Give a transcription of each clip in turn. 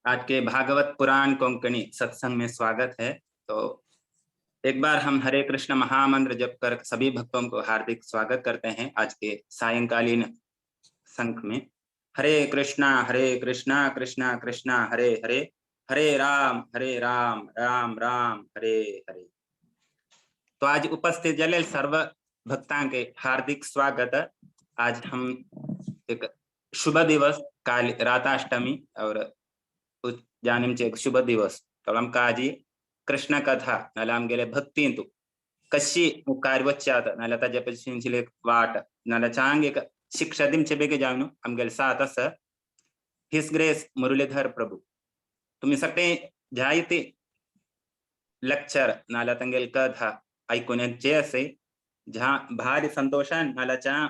आज के भागवत पुराण कोंकणी सत्संग में स्वागत है। तो एक बार हम हरे कृष्ण महामंत्र जप कर सभी भक्तों को हार्दिक स्वागत करते हैं आज के सायंकालीन संख में। हरे कृष्णा कृष्णा कृष्णा हरे हरे, हरे राम राम राम हरे हरे। तो आज उपस्थित जले सर्व भक्तां के हार्दिक स्वागत। आज हम एक शुभ दिवस काल राधाष्टमी और जानिमचे एक शुभ दिवस। तो आमकां आजी कृष्ण कथा नाल्यार आमगेले भक्तींतु कशी मुखार वचच्यात नाल्यार ताजे पसून एक वाट नाल्यार चांग एक शिक्षा दिवचे बेगी जावन आमगेले साथ आसा his grace Muralidhar प्रभू। तुमी सगळे जायते लेक्चर नाल्यार तांगेली कथा आयकून जे आसा ज्या भारी संतोशान नाल्यार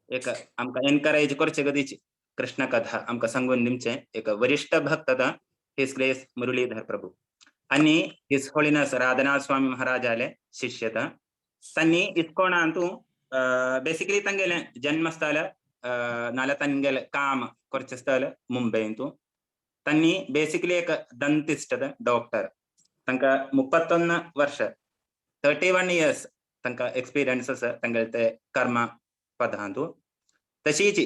एक आमकां एनकरेज करचे गतीची कृष्ण कथा आमकां सांगून दिवचे एक वरिष्ठ भक्त his grace Muralidhar प्रभू आणि his holiness Radhanath स्वामी महाराजाले शिष्यता। तांणी इस्कोणांतू बेसिकली तांगेले जन्मस्थळ नाल्यार तांगेले काम करचें स्थळ मुंबयंतू। तांणी बेसिकली एक दंतिस्ट डॉक्टर। तांकां 31 वर्ष 31 इयर्स तांकां एक्सपिरियन्स आसा तांगेले ते कर्म पदांतू। तशीच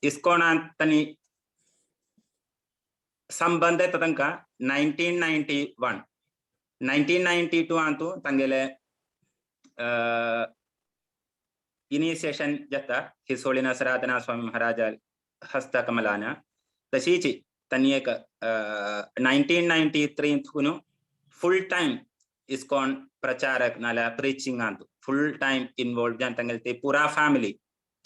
इस्कोणांत तांणी संबंध येता तांकां 1991 1992 अंतू तांगेले इनिशिएशन जाता his holiness Radhanath Swami Maharaj हस्तकमलान। तशीच तांणी एक 1993 थून फुल टायम इस्कॉन प्रचारक नाल्यार प्रिचिंगांत फुल टायम इन्वॉल्व जावन तांगेले ते पुरा फॅमिली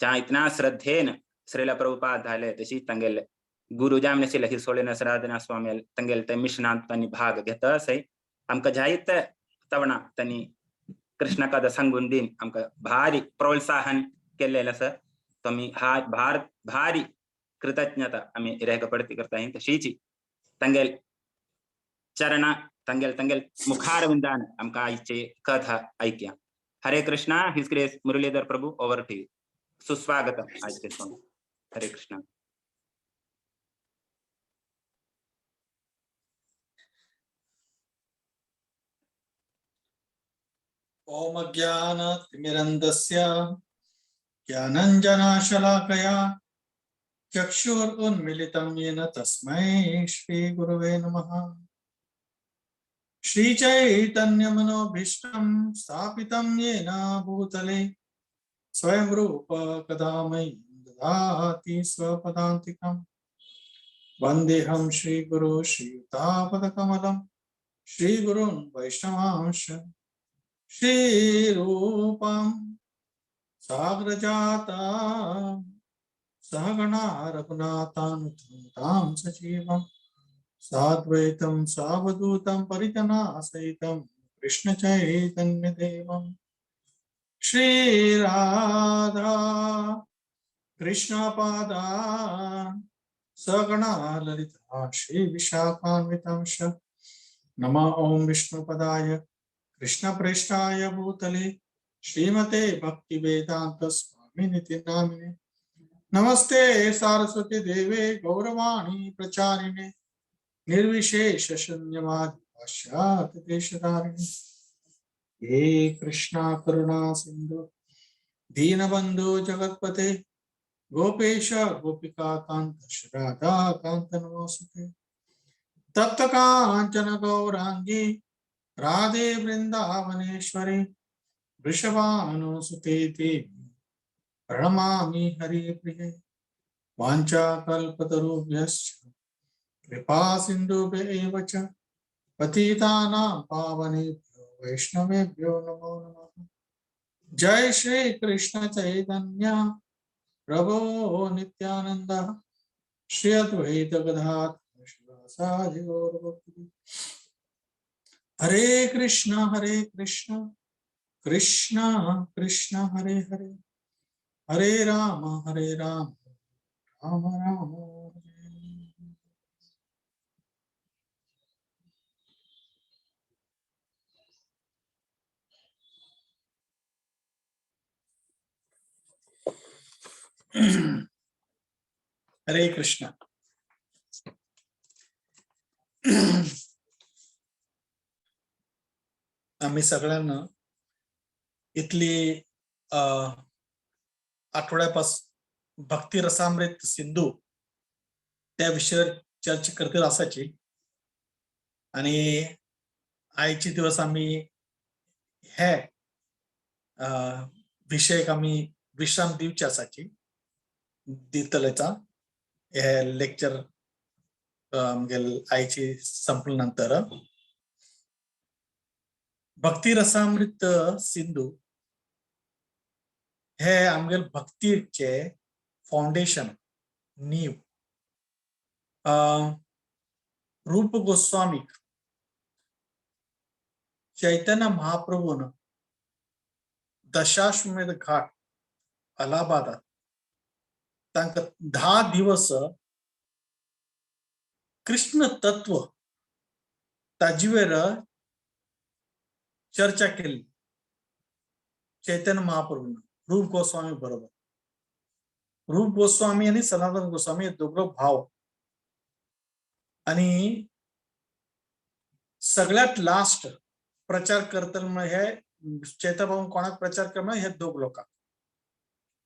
ज्या इतना श्रद्धेन श्रील प्रभुपाद जाले तशी तांगेले गुरु जावन आशिल्ले his holiness Radhanath स्वामी तांगेले ते मिशनांत तांणी भाग घेता असे आमकां जायते तवणा तांणी कृष्ण कथा सांगून दिन आमकां भारी प्रोत्साहन केल्लें आसा। तो आमी हा भारी कृतज्ञता आमी रेखपडती करता। तशीच तांगेले चरणा तांगेले तांगेले मुखारविंदान आमकां आयची कथा ऐकया। Hare Krishna. His grace Muralidhar Prabhu, over to you. सुस्वागतम आजके स्वामी। हरे कृष्णा। ओम अज्ञानतिमिरन्दस्य ज्ञानञ्जनशलाकया चक्षुरुन्मीलितं येन तस्मै श्रीगुरवे नमः। श्रीचैतन्यमनोभीष्टं स्थापितं येन भूतले स्वयं रूप कदा मयि ददाति स्वपदान्तिकं। वन्देऽहं श्रीगुरु श्रीयुतापदकमलं श्रीगुरुं वैष्णवांश श्रीरूपं सागरजातं सहगणा रघुनाथानुतं सजीवं साद्वैतं सावधूतं परिजनासहितं कृष्णचैतन्यदेवं। श्री राधा कृष्णपादा सगणा ललिता श्री विशाखान्वितांश। नमः ओम विष्णुपदाय कृष्णप्रेष्ठाय भूतले श्रीमते भक्तिवेदांत स्वामिनिति नामिने। नमस्ते सारस्वती देवे गौरवाणी प्रचारिणे निर्विशेष शून्यवादी पाश्चात्य देशधारिणे। हे कृष्णा करुणा सिंधु दीनबंधु जगतपते गोपेश गोपिका कांत राधा कांत नमोस्तुते। तप्त कांचन गौरांगी राधे वृंदावनेश्वरी वृषभानुसुते देवी प्रणमामि हरिप्रिये। वाञ्छा कल्पतरुभ्यश्च कृपा सिन्धुभ्य एव च पतितानां पावनेभ्यो वैष्णवेभ्यो नमो नमः। जय श्री कृष्ण चैतन्य प्रभो नित्यानंद श्री अद्वैत गदाधर शिवासादि गौर भक्ति। हरे कृष्ण कृष्ण कृष्ण हरे हरे, हरे राम राम राम हरे। हरे कृष्ण। आम्ही सगळ्यांना इतली आठवड्यापासून भक्ती रसामृत सिंधू त्या विषयावर चर्चा करत असायची आणि आयचे दिवस आम्ही हे विषयक आम्ही विश्राम दिवची असायची दितलेचा हे लेक्चर आमगेल आयची संपल्यानंतर. भक्ती रसामृत सिंधू हे आमगेल भक्तीचे फाउंडेशन नीव. रूप गोस्वामी चैतन्य महाप्रभून दशाश्वमेध घाट अलाहाबादात तांकां 10 दिवस कृष्ण तत्व ताजेर चर्चा केली चैतन्य महाप्रभून रूप गोस्वामी बरोबर. रूप गोस्वामी आणि सनातन गोस्वामी हे दोघं भाव आणि सगळ्यात लास्ट प्रचार करताना हे चैतन्य भाऊ कोणाक प्रचार करणार हे दोघ लोक.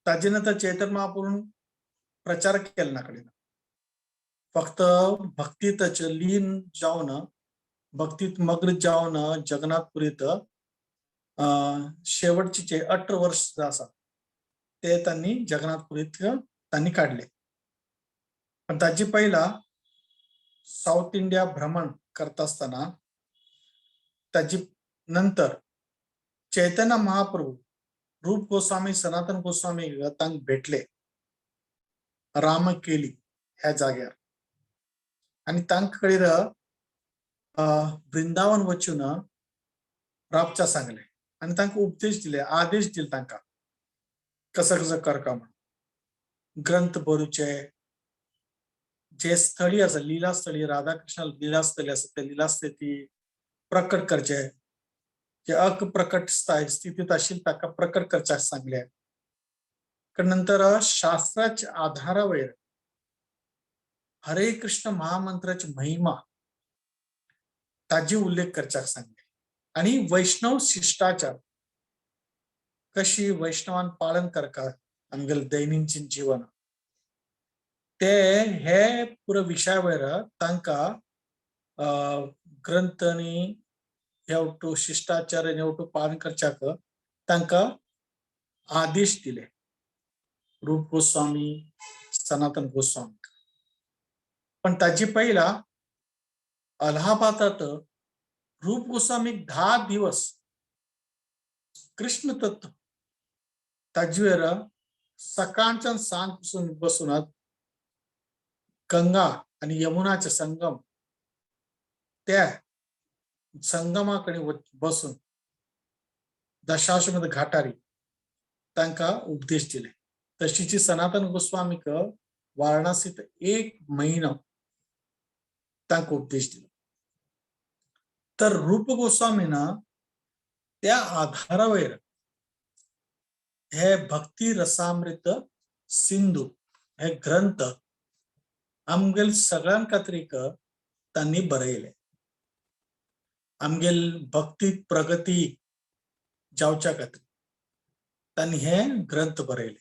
ताजे नंतर चैतन्य महाप्रभून प्रचार केला ना कडे, फक्त भक्तीतच लीन जावन भक्तीत मग्न जावन जगन्नाथपुरीत शेवटचे जे 18 वर्ष असा ते त्यांनी जगन्नाथपुरीत त्यांनी काढले. पण ताजी पहिला साऊथ इंडिया भ्रमण करत असताना त्याची नंतर चैतन्य महाप्रभू रूप गोस्वामी सनातन गोस्वामी तांक भेटले रामकेली ह्या जाग्यार आणि तांकडे वृंदावन वचून राबचा सांगले आणि तांकां उपदेश दिले, आदेश दिले तांकां कसं कसं करका म्हणून. ग्रंथ बरोवचे जे स्थळी आसा लीलास्थळी राधाकृष्ण लीलास्थळी आसा ते लीलास्थळी ती प्रकट करचे, जे अप्रकट स्थितीत आशिल्ले ताका प्रकट करच्याक सांगले. नंतर शास्त्राच्या आधारावर हरे कृष्ण महामंत्राची महिमा ताजी उल्लेख करच्याक सांगले आणि वैष्णव शिष्टाचार कशी वैष्णवान पालन करका आमगेले दैनंदिन जीवन ते हे पुरो विशयावयर तांकां ग्रंथ आनी हेवटू शिष्टाचार हेवटू पालन करच्याक तांकां आदेश दिले रूप गोस्वामी सनातन गोस्वामी. पण ताजी पहिला अलाहाबादात रूप गोस्वामी 10 दिवस कृष्ण तत्व ताजेर सकाळच्यान सांज पासून बसून गंगा आणि यमुनाचे संगम त्या संगमाकडे बसून दशाश्वमेध घाटारी तांकां उपदेश दिले. तशीची सनातन गोस्वामीक वाराणसीत 1 महिनो तांकां उपदेश दिलो. तर रूप गोस्वामीन त्या आधारावर हे भक्ती रसामृत सिंधू हे ग्रंथ आमगेल सगळ्यां खातीर तांणी बरयले. आमगेल भक्ती प्रगती जावच्या खातीर तांणी हे ग्रंथ बरयले.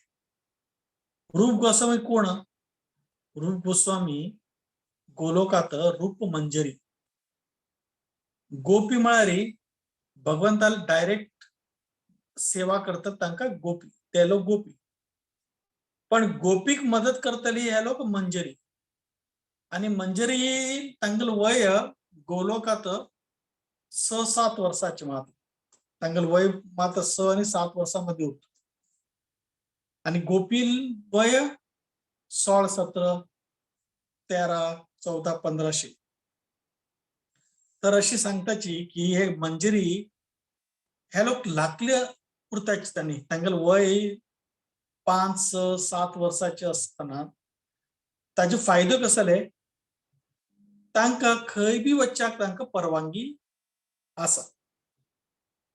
रूप गोस्वामी कोण? रूप गोस्वामी गोलोकात रूप मंजरी गोपी म्हळ्यार भगवंताल डायरेक्ट सेवा करतात तांकां गोपी, ते लोक गोपी. पण गोपीक मदत करतली हे लोक मंजरी आणि मंजरी तांगेल वय गोलोकात 6-7 वर्साचे मात्र, तांगेल वय मात्र 6 आणि 7 वर्सां मध्ये उरता आणि गोपील वय 16, 17, 13, 14, 15. तर अशी सांगताची की हे मंजरी हे लोक लाकले पुरताची त्यांनी तांगेल वय 5, 6, 7 वर्साचे असताना ताजे फायदो कसो जाले तांकां खंय बी वच्चाक तांकां परवानगी आसा.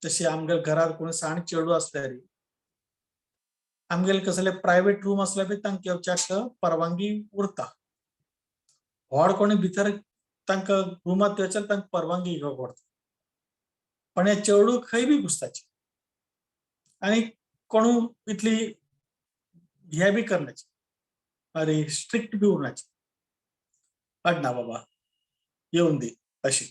जशी आमगेले घरात कोणी सान चेडूं आसल्यार आमगेले कसले प्रायव्हेट रूम आसल्यार बी तांकां येवच्याक परवानगी उरता. व्हड कोणी भितर तांकां रुमांत वचन तांकां परवानगी घेवंक पडटा. पण हे चेडूं खंय बी घुसताचे आनी कोणू इतली हे बी करनाचे, अरे स्ट्रिक्ट बी उरनाचे, अड ना बाबा येवन दी अशी.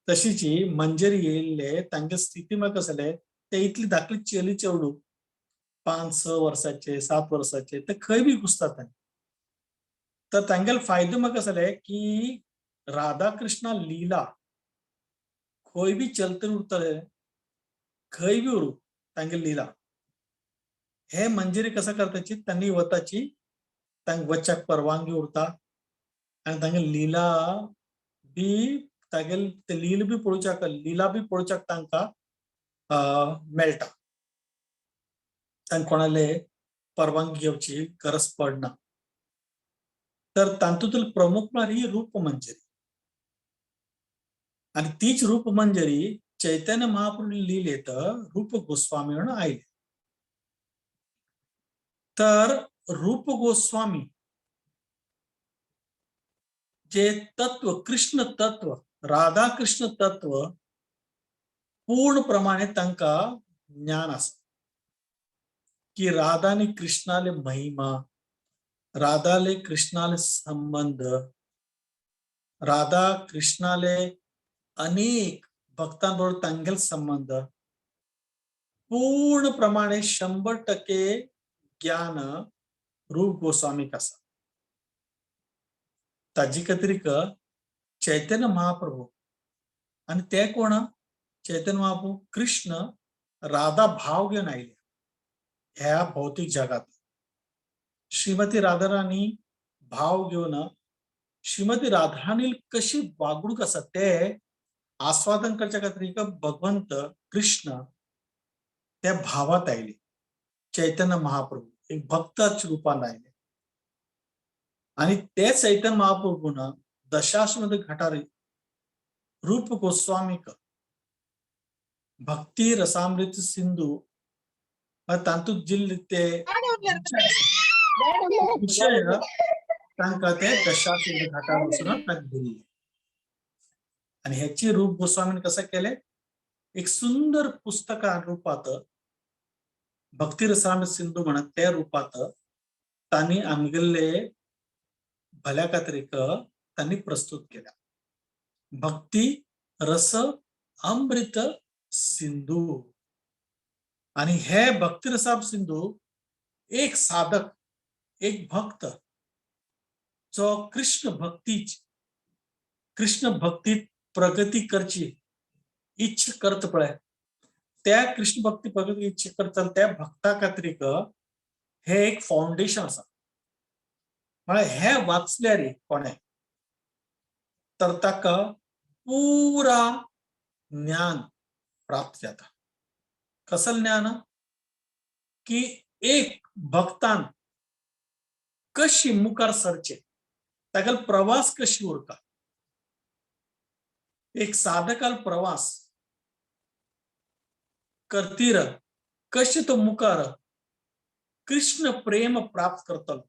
तशीची मंजरी येयल्ले तांगे स्थिती म्हाका कसले ते इतली धाकली चेली चेडूं 5-6 वर्साचे 7 वर्साचे ते खंय बी घुसतात तांणी. तर तांगेले फायदो म्हाका कसले की राधा कृष्णा लीला खंय बी चलते उरतले, खंय बी उरूं तांगेली लीला. हे मंजिरी कसं करताची त्यांनी वताची तांक वच्चाक परवानगी उरता आनी तांगे लीला बी तागेल ते लील बी पळोवच्याक लीला बी पळोवच्याक तांकां मेळटा. तांकां कोणाले परवानगी घेवची गरज पडना. तर तातूंतली प्रमुख म्हळ्यार ही रूपमंजरी आनी तीच रूपमंजरी चैतन्य महाप्रभू लिलेत रूप गोस्वामी म्हणून आयले. तर रूप गोस्वामी जे तत्व कृष्ण तत्व राधा कृष्ण तत्व पूर्ण प्रमाणे तांकां ज्ञान आसा की राधा आनी कृष्णाले महिमा, राधाले कृष्णाले संबंध, राधा कृष्णाले अनेक भक्तांबरोबर तांगेल संबंध पूर्ण प्रमाणे 100% ज्ञान रूप गोस्वामीक आसा. ताजी खातीर चैतन्य महाप्रभू आनी ते कोण चैतन्य महाप्रभू कृष्ण राधा भाव घेवन आयले ह्या भौतीक जगात. श्रीमती राधाराणी भाव घेवन श्रीमती राधाराणी कशी वागणूक आसा ते आस्वादन करच्या खातीर भगवंत कृष्ण त्या भावात आयले. चैतन्य महाप्रभू एक भक्ताच्या रूपान आयले आणि ते चैतन्य महाप्रभून दशाश्वमेध घाटार रूप गोस्वामीक भक्ती रसामृत सिंधू तातूंत जिल्ले ते विषय तांकां ते दशाश्वमेध घाटार वचून तांकां दिल्ले. आणि ह्याची रूप गोस्वामीन कसं केले एक सुंदर पुस्तका रूपात भक्ती रसामृत सिंधू म्हणत त्या रूपात तांणी आमगेल्ले भल्या खातीर त्यांनी प्रस्तुत केल्या. भक्ती रस अमृत सिंधू. आणि हे भक्ती रसामृत सिंधू एक साधक एक भक्त जो कृष्ण भक्ती कृष्ण भक्तीत प्रगती करची इच्छा करत पळय त्या कृष्ण भक्ती प्रगती इच्छा करता त्या भक्ता खातीर हे एक फाउंडेशन आसा. म्हळ्यार हे वाचल्यार कोणे तर ताका पुरा ज्ञान प्राप्त जाता. कसल ज्ञान की एक भक्तान कशी मुखार सरचे, तागेलो प्रवास कशी उरता, एक साधकाल प्रवास करतीर कशे तो मुखार कृष्ण प्रेम प्राप्त करतलो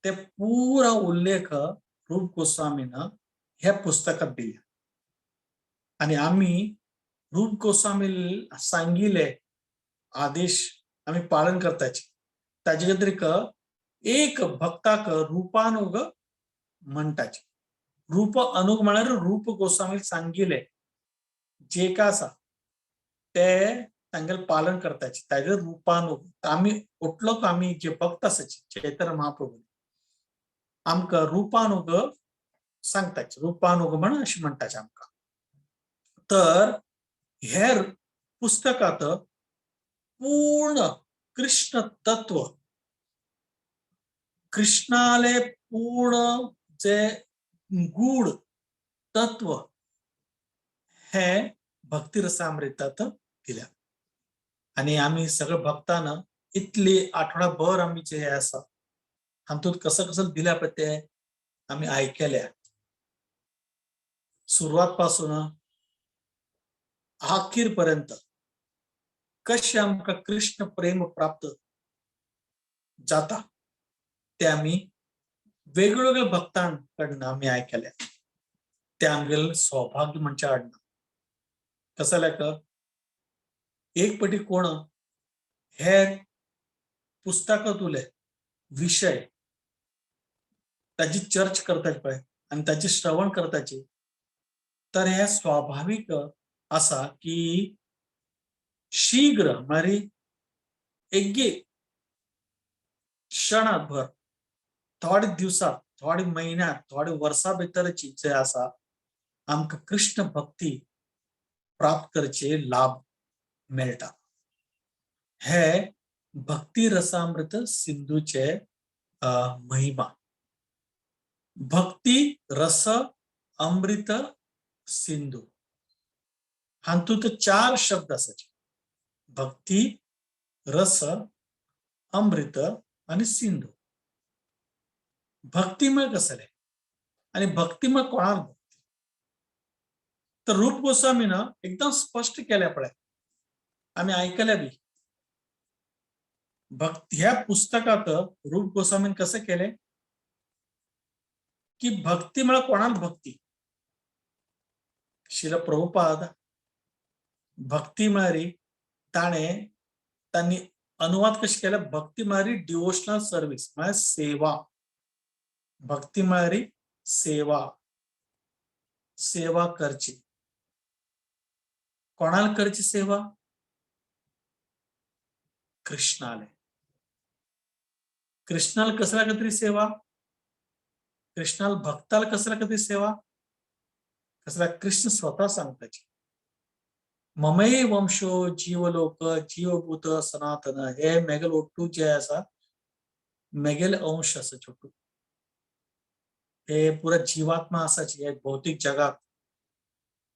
ते पुरा उल्लेख रूप गोस्वामीन ह्या पुस्तकात दिल्या. आणि आम्ही रूप गोस्वामी सांगिले आदेश आम्ही पालन करताचे. ताजे खातीर एक भक्ताक रूपानुग म्हणटाचे. रूप अनुग म्हळ्यार रूप गोस्वामी सांगिले जे काय आसा ते तांगेले पालन करताचे ताजे रूपानुग. आमी उठलो आमी जे भक्त आसाचे चैतन्य महाप्रभू आमकां रूपानुग सांगताचे, रूपानुग म्हण अशें म्हणटाचे आमकां. तर हे पुस्तकात पूर्ण कृष्ण तत्व कृष्णाले पूर्ण जे गूढ तत्व हे भक्तिरसामृतात दिल्या. आणि आमी सगळे भक्तांना इतली आठवडाभर आमी जे आसा हातूंत कसं कसं दिल्या पळय ते आमी आयकल्या. सुरवात पासून आखीर पर्यंत कशें आमकां कृष्ण प्रेम प्राप्त जाता ते आमी वेगवेगळ्या भक्तांकडनं आमी आयकल्या. ते आमगेले सौभाग्य म्हणचे हाडना. कसं जाल्यार एक पटी कोण हे पुस्तकांतुले विशय ताची चर्च करतात पळय आनी ताची श्रवण करताची, तर हे स्वाभावीक आसा की शीघ्र म्हळ्यार एके क्षणाभर, थोडे दिवसात, थोडे म्हयन्यात, थोडे वर्सां भितरची जे आसा आमकां कृष्ण भक्ती प्राप्त करचे लाभ मेळटा. हे भक्ती रसामृत सिंधूचे महिमा. भक्ती रस अमृत सिंधू हातूंत चार शब्द आसाचे, भक्ती, रस, अमृत आनी सिंधू. भक्ती म्हळ्यार कसलें आनी भक्ती म्हळ्यार कोणाक भक्ती? तर रूप गोस्वामीन एकदम स्पश्ट केल्या पळय, आमी आयकल्या बी. भक्ती ह्या पुस्तकात रूप गोस्वामीन कसं केले की भक्ती म्हळ्यार कोणाक भक्ती? शिल प्रभुपाद भक्ती म्हळ्यार ताणें तांणी अनुवाद कशें केले? भक्ती म्हळ्यार डिवोशनल सर्वीस, म्हळ्यार सेवा. भक्ती म्हळ्यार सेवा, सेवा करची. कोणाला करची सेवा? कृष्णाले. कृष्णाला कसल्या तरी सेवा? कृष्णाला भक्ताला कसल्या तरी सेवा? कसला कृष्ण स्वतः सांगताची, ममैवांशो जीवलोक जीवभूत सनातन. हे मेगेल ओट्टू जे आसा मेगेल अंश आसा छोटू, हे पुरा जीवात्मा आसाची हे भौतिक जगात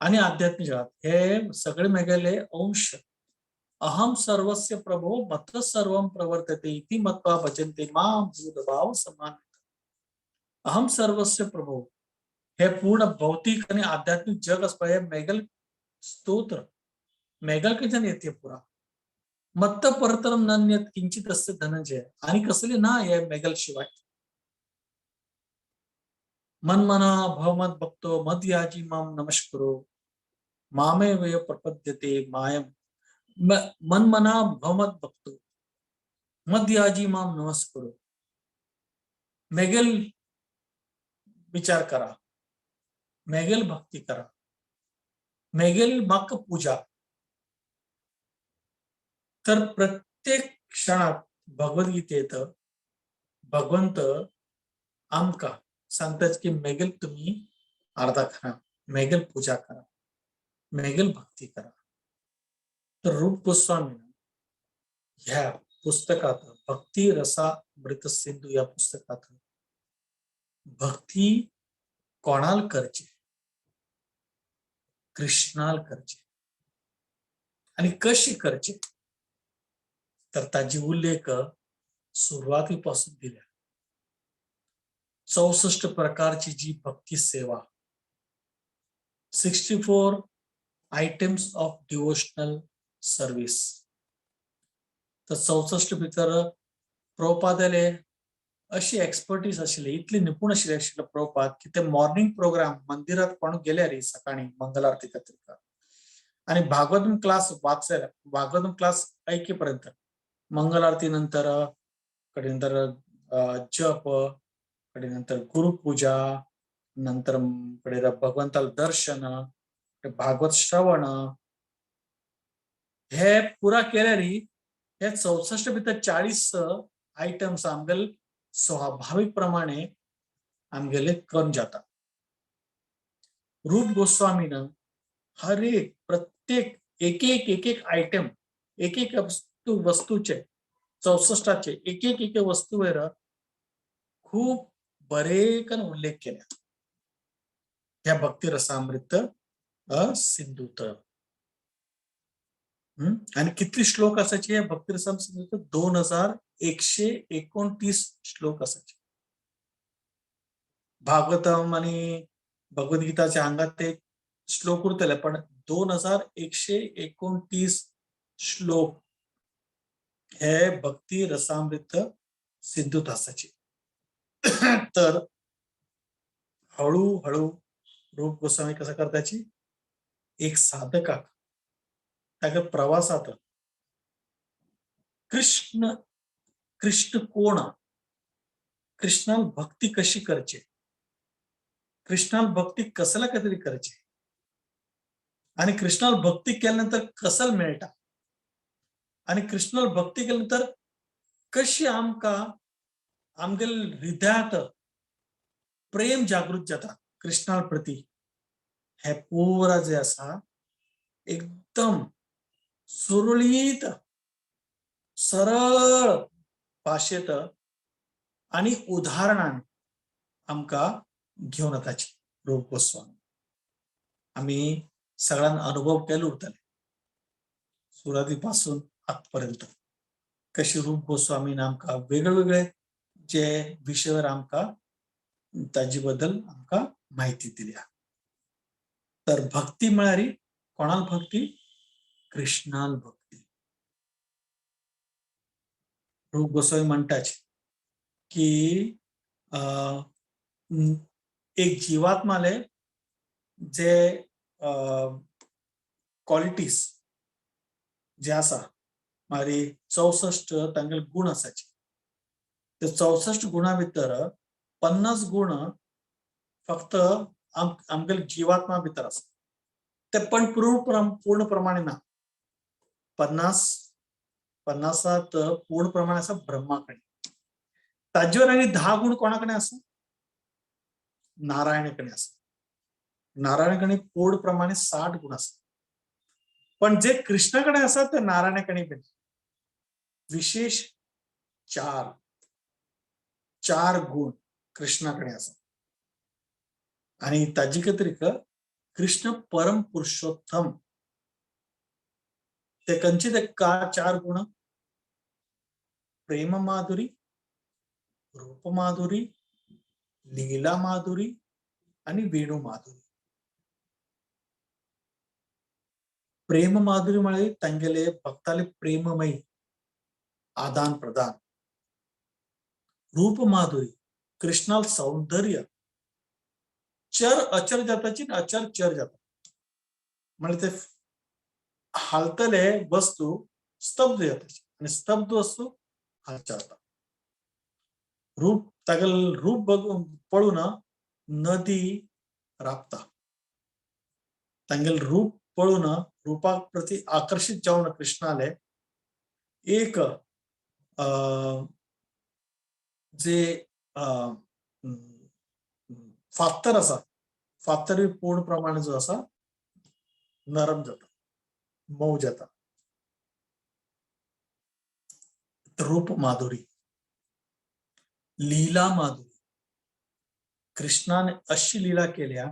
आणि आध्यात्मिक जगात हे सगळे मेगेले अंश. अहम सर्वस्य प्रभो मत सर्वं प्रवर्तते इति मत्वा भजन्ते माम भूतभाव समान. अहम सर्वस्य प्रभो हे पूर्ण भौतिक आणि आध्यात्मिक जग असपा हे मेगल स्तोत्र मेगल कडच्यान येते पुरा. मत्त परतरम नान्यत किंचित असते धनंजय, आणि कसले ना हे मेगल शिवाय. मनमना भवमत भक्तो मद याजी माम नमस्करो मामे वय प्रपद्यते मायम. मनमना भवमत भक्तो मद याजी माम नमस्करो. मेगेल विचार करा, मेगेल भक्ती करा, मेगेल म्हाका पूजा. तर प्रत्येक क्षणात भगवद्गीतेत भगवंत आमकां सांगतात की मेगेल तुम्ही आराधना करा, मेगेल पूजा करा, मेगेल भक्ती करा. तर रूप गोस्वामी ह्या पुस्तकात भक्ती रसामृत सिंधू या पुस्तकात भक्ती कोणाल करचे? कृष्णाल करचे. आणि कशी करचे? तर ताजी उल्लेख सुरुवातीपासून दिल्या. 64 प्रकारची जी भक्ती सेवा, 64 आयटम्स ऑफ डिवोशनल सर्विस. तर 64 भितर प्रभुपादाले अशी एक्सपर्टीज आशिल्ली, इतली निपुण आशिल्ले आशिल्ले प्रभुपाद की ते मॉर्निंग प्रोग्राम मंदिरात कोण गेले रे सकाळी मंगल आरती खातीर आणि भागवतम क्लास वाचायला, भागवतम क्लास ऐकेपर्यंत, मंगल आरती नंतर कडे नंतर जप, कडे नंतर गुरुपूजा, नंतर कडे भगवंताला दर्शन, भागवत श्रवण, हे पुरा केल्यारी हे 64 भितर 40 आयटम्स आमगेले स्वाभाविक प्रमाणे आमगेले करून जाता. रूप गोस्वामीन हर एक प्रत्येक एक एक एक एक आयटम, एक एक वस्तू वस्तूचे 64चे एक एक एक वस्तूवर खूप बरेकन उल्लेख केला ह्या भक्ती रसामृत सिंधूत. आणि किती श्लोक असायचे या भक्ती रसामृत सिंधूत? 2129 श्लोक असायचे. भागवतम आणि भगवद्गीताच्या अंगात ते श्लोक उरतले, पण 2129 श्लोक हे भक्ती रसामृत सिंधूत असायचे. तर हळूहळू रूप गोस्वामी कसं करताची, एक साधकाक ताका प्रवासात कृष्ण कृष्ण कोण, कृष्णाल भक्ती कशी करचे, कृष्णाल भक्ती कसला काहीतरी करचे आणि कृष्णाल भक्ती केल्यानंतर कसल मेळटा आणि कृष्णाल भक्ती केल्यानंतर कशी आमकां आमगेले हृदयात प्रेम जागृत जाता कृष्णा प्रती, हे पुरा जे आसा एकदम सुरळीत सरळ भाशेंत आणि उदाहरणान आमकां घेवन वताची रूप गोस्वामी. आमी सगळ्यांना अनुभव केलो उरतले सुरवाती पासून आतापर्यंत कशी रूप गोस्वामीन आमकां वेगळे वेगळे जे विशयावर आमकां ताजे बद्दल आमकां माहिती दिल्या. तर भक्ती म्हळ्यार कोणाल भक्ती? कृष्णाल भक्ती. रूप गोस्वामी म्हणटाच की एक जीवात्माले जे क्वालिटीज जे आसा, मागीर 64 तांगेले गुण आसाचे, ते 64 गुणा भितर 50 गुण फक्त आमगेले जीवात्मा भितर आसा, ते पण पूर्ण प्रमाणे ना. 50 पूर्ण प्रमाणे आसा ब्रह्मा कडेन, ताजेवर आनी 10 गुण कोणा कडेन आसा? नारायण कडेन आसा. नारायण कडेन पूर्ण प्रमाणे 60 गुण आसा, पण जे कृष्णा कडेन आसा ते नारायणा कडेन बी विशेष 4 गुण कृष्णा कडेन आसा. आणि ताजे खातीर कृष्ण परम पुरुषोत्तम. ते खंयचे ते का 4 गुण? प्रेम माधुरी, रूप माधुरी, लीला माधुरी आणि वेणू माधुरी. प्रेम माधुरी म्हळ्यार तांगेले भक्ताले प्रेममयी आदान प्रदान. रूप माधुरी कृष्णाल सौंदर्य, चर अचर जाताची अचर चर जाता, म्हणजे ते हालतले वस्तू स्तब्ध जाताची आणि स्तब्ध वस्तू हालच्या जाता. रूप तागेल रूप बघून पळून नदी राबता, तांगेल रूप पळून रूपा प्रती आकर्षित जावन कृष्णाले एक जे फातर आसा, फातर पूर्ण प्रमाणे जो आसा नरम जाता, मऊ जाता. रूप माधुरी, लीला माधुरी, कृष्णाने अशी लीला केल्या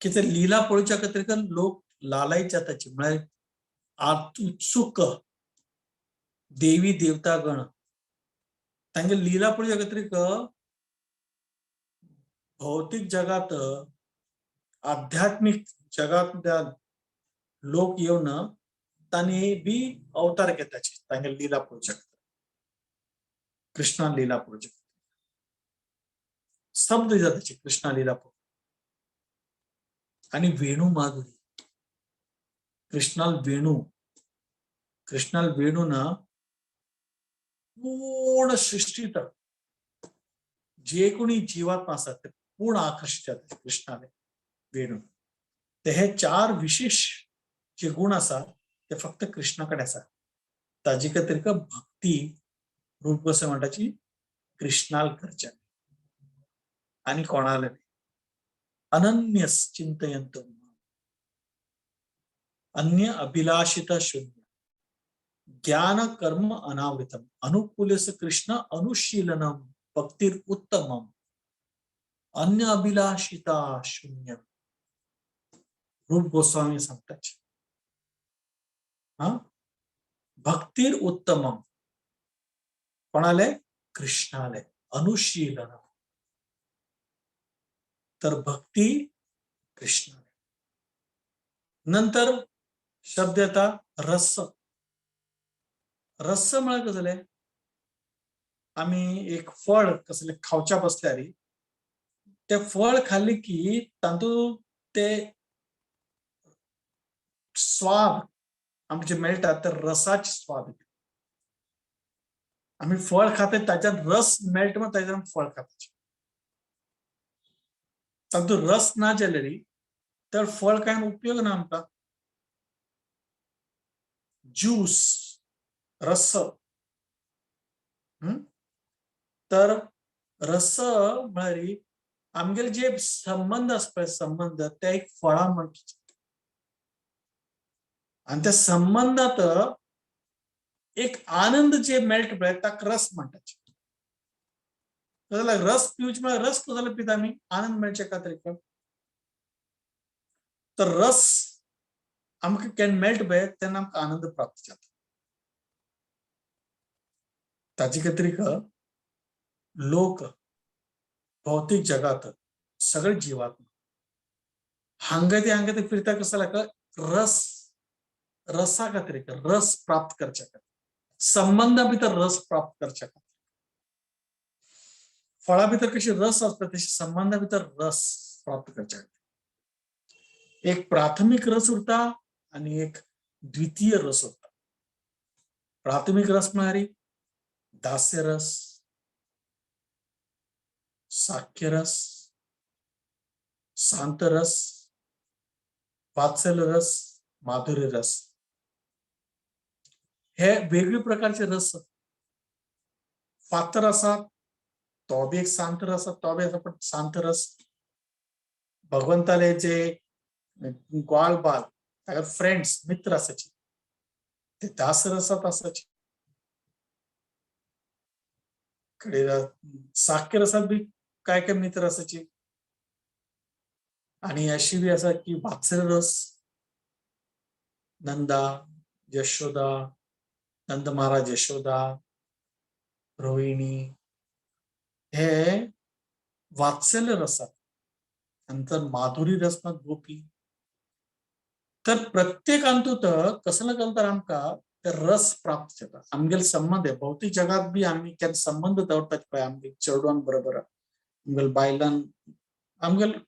की ते लीला पळोवच्या खातीर लोक लालायत जाताची, म्हळ्यार उत्सुक देवी देवतागण तांगे लीला पळोवच्या खातीर भौतिक जगात आध्यात्मिक जगात लोक येवन तांणी बी अवतार घेताचे तांगे लीला पळोवच्या खातीर, कृष्णा लीला पळोवच्या खातीर स्तब्ध जाताचे कृष्णा लीला पळोवन. आणि वेणू माधुरी, कृष्णाल वेणू, कृष्णाल वेणू ना पूर्ण सृष्टीत जे कोणी जीवात्मा आसात ते पूर्ण आकर्षित जातात कृष्णाले वेणू. ते हे 4 विशेष जे गुण आसा ते फक्त कृष्णा कडेन आसा. ताजे खातीर भक्ती रूप गोस्वामी म्हणटाची कृष्णाल करच्या आणि कोणाले न्ही. अनन्यस चिंतयंत अन्य अभिलाषित शून्य ज्ञान कर्म अनावृतम अनुकूलस कृष्ण अनुशीलनम भक्तिर उत्तमम अन्य अभिलाषिता शून्य. रूप गोस्वामी सांगतात हा भक्तिर उत्तमम कोणाले? कृष्णाले अनुशीलन. तर भक्ती कृष्णाले. नंतर शब्द येता रस. रस म्हळ्यार कसलें? आमी एक फळ कसलें खावच्या बसल्यार ते फळ खाल्ले की तातूंत ते स्वाद आमचे मेळटा, ते रसाचे स्वाद. आमी फळ खातात ताच्यान रस मेळटा म्हण ताच्यान फळ खातात. तातूंत रस ना जाल्यार तर फळ काय उपयोग ना आमकां. ज्यूस, रस. तर रस म्हळ्यार आमगेले जे संबंध आसा पळय, संबंध ते एक फळां म्हणटा. आनी त्या संबंधात एक आनंद जे मेळटा पळय ताका रस म्हणटात. जाल्यार रस पिवचे म्हळ्यार रस कसो जाल्यार पिता आमी, आनंद मेळचे खातीर. तर रस आमकां केन्ना मेळटा पळय तेन्ना आमकां आनंद प्राप्त जाता. ताजे खातीर लोक भौतीक जगात सगळे जीवात्मा हांगा ते हांगा ते फिरता कसो जाल्यार रस, रसा खातीर, रस प्राप्त करच्या खातीर, संबंधा भितर रस प्राप्त करच्या खातीर. फळा भितर कशी रस आसता तशी संबंधा भितर रस प्राप्त करच्या खातीर. एक प्राथमिक रस उरता आणि एक द्वितीय रस उरता. प्राथमिक रस म्हळ्यार दास्य रस, साख्य रस, शांत रस, वात्सल्य रस, माधुर्य रस. हे वेगळे प्रकारचे रस. फातर आसा तो बी एक शांत रस, तो बी आसा, पण शांत रस. भगवंताले जे ग्वाल बाल ताका फ्रेंड्स, मित्र आसाचे ते दास रसात आसाचे. कडे साख्य रसात बी काय काय मित्र आसाचे. आणि अशी बी आसा की वात्सल्य रस, नंदा, यशोदा, नंद महाराज, यशोदा, रोहिणी, हे वात्सल्य रसात. नंतर माधुरी रस मात गोपी. तर प्रत्येकांतूत कसं ना कसं तर आमकां ते रस प्राप्त जाता. आमगेले संबंध भौतिक जगात बी आमी केन्ना संबंध दवरतात पळय आमगे चेडवान बरोबर, आमगेले बायलान, आमगेले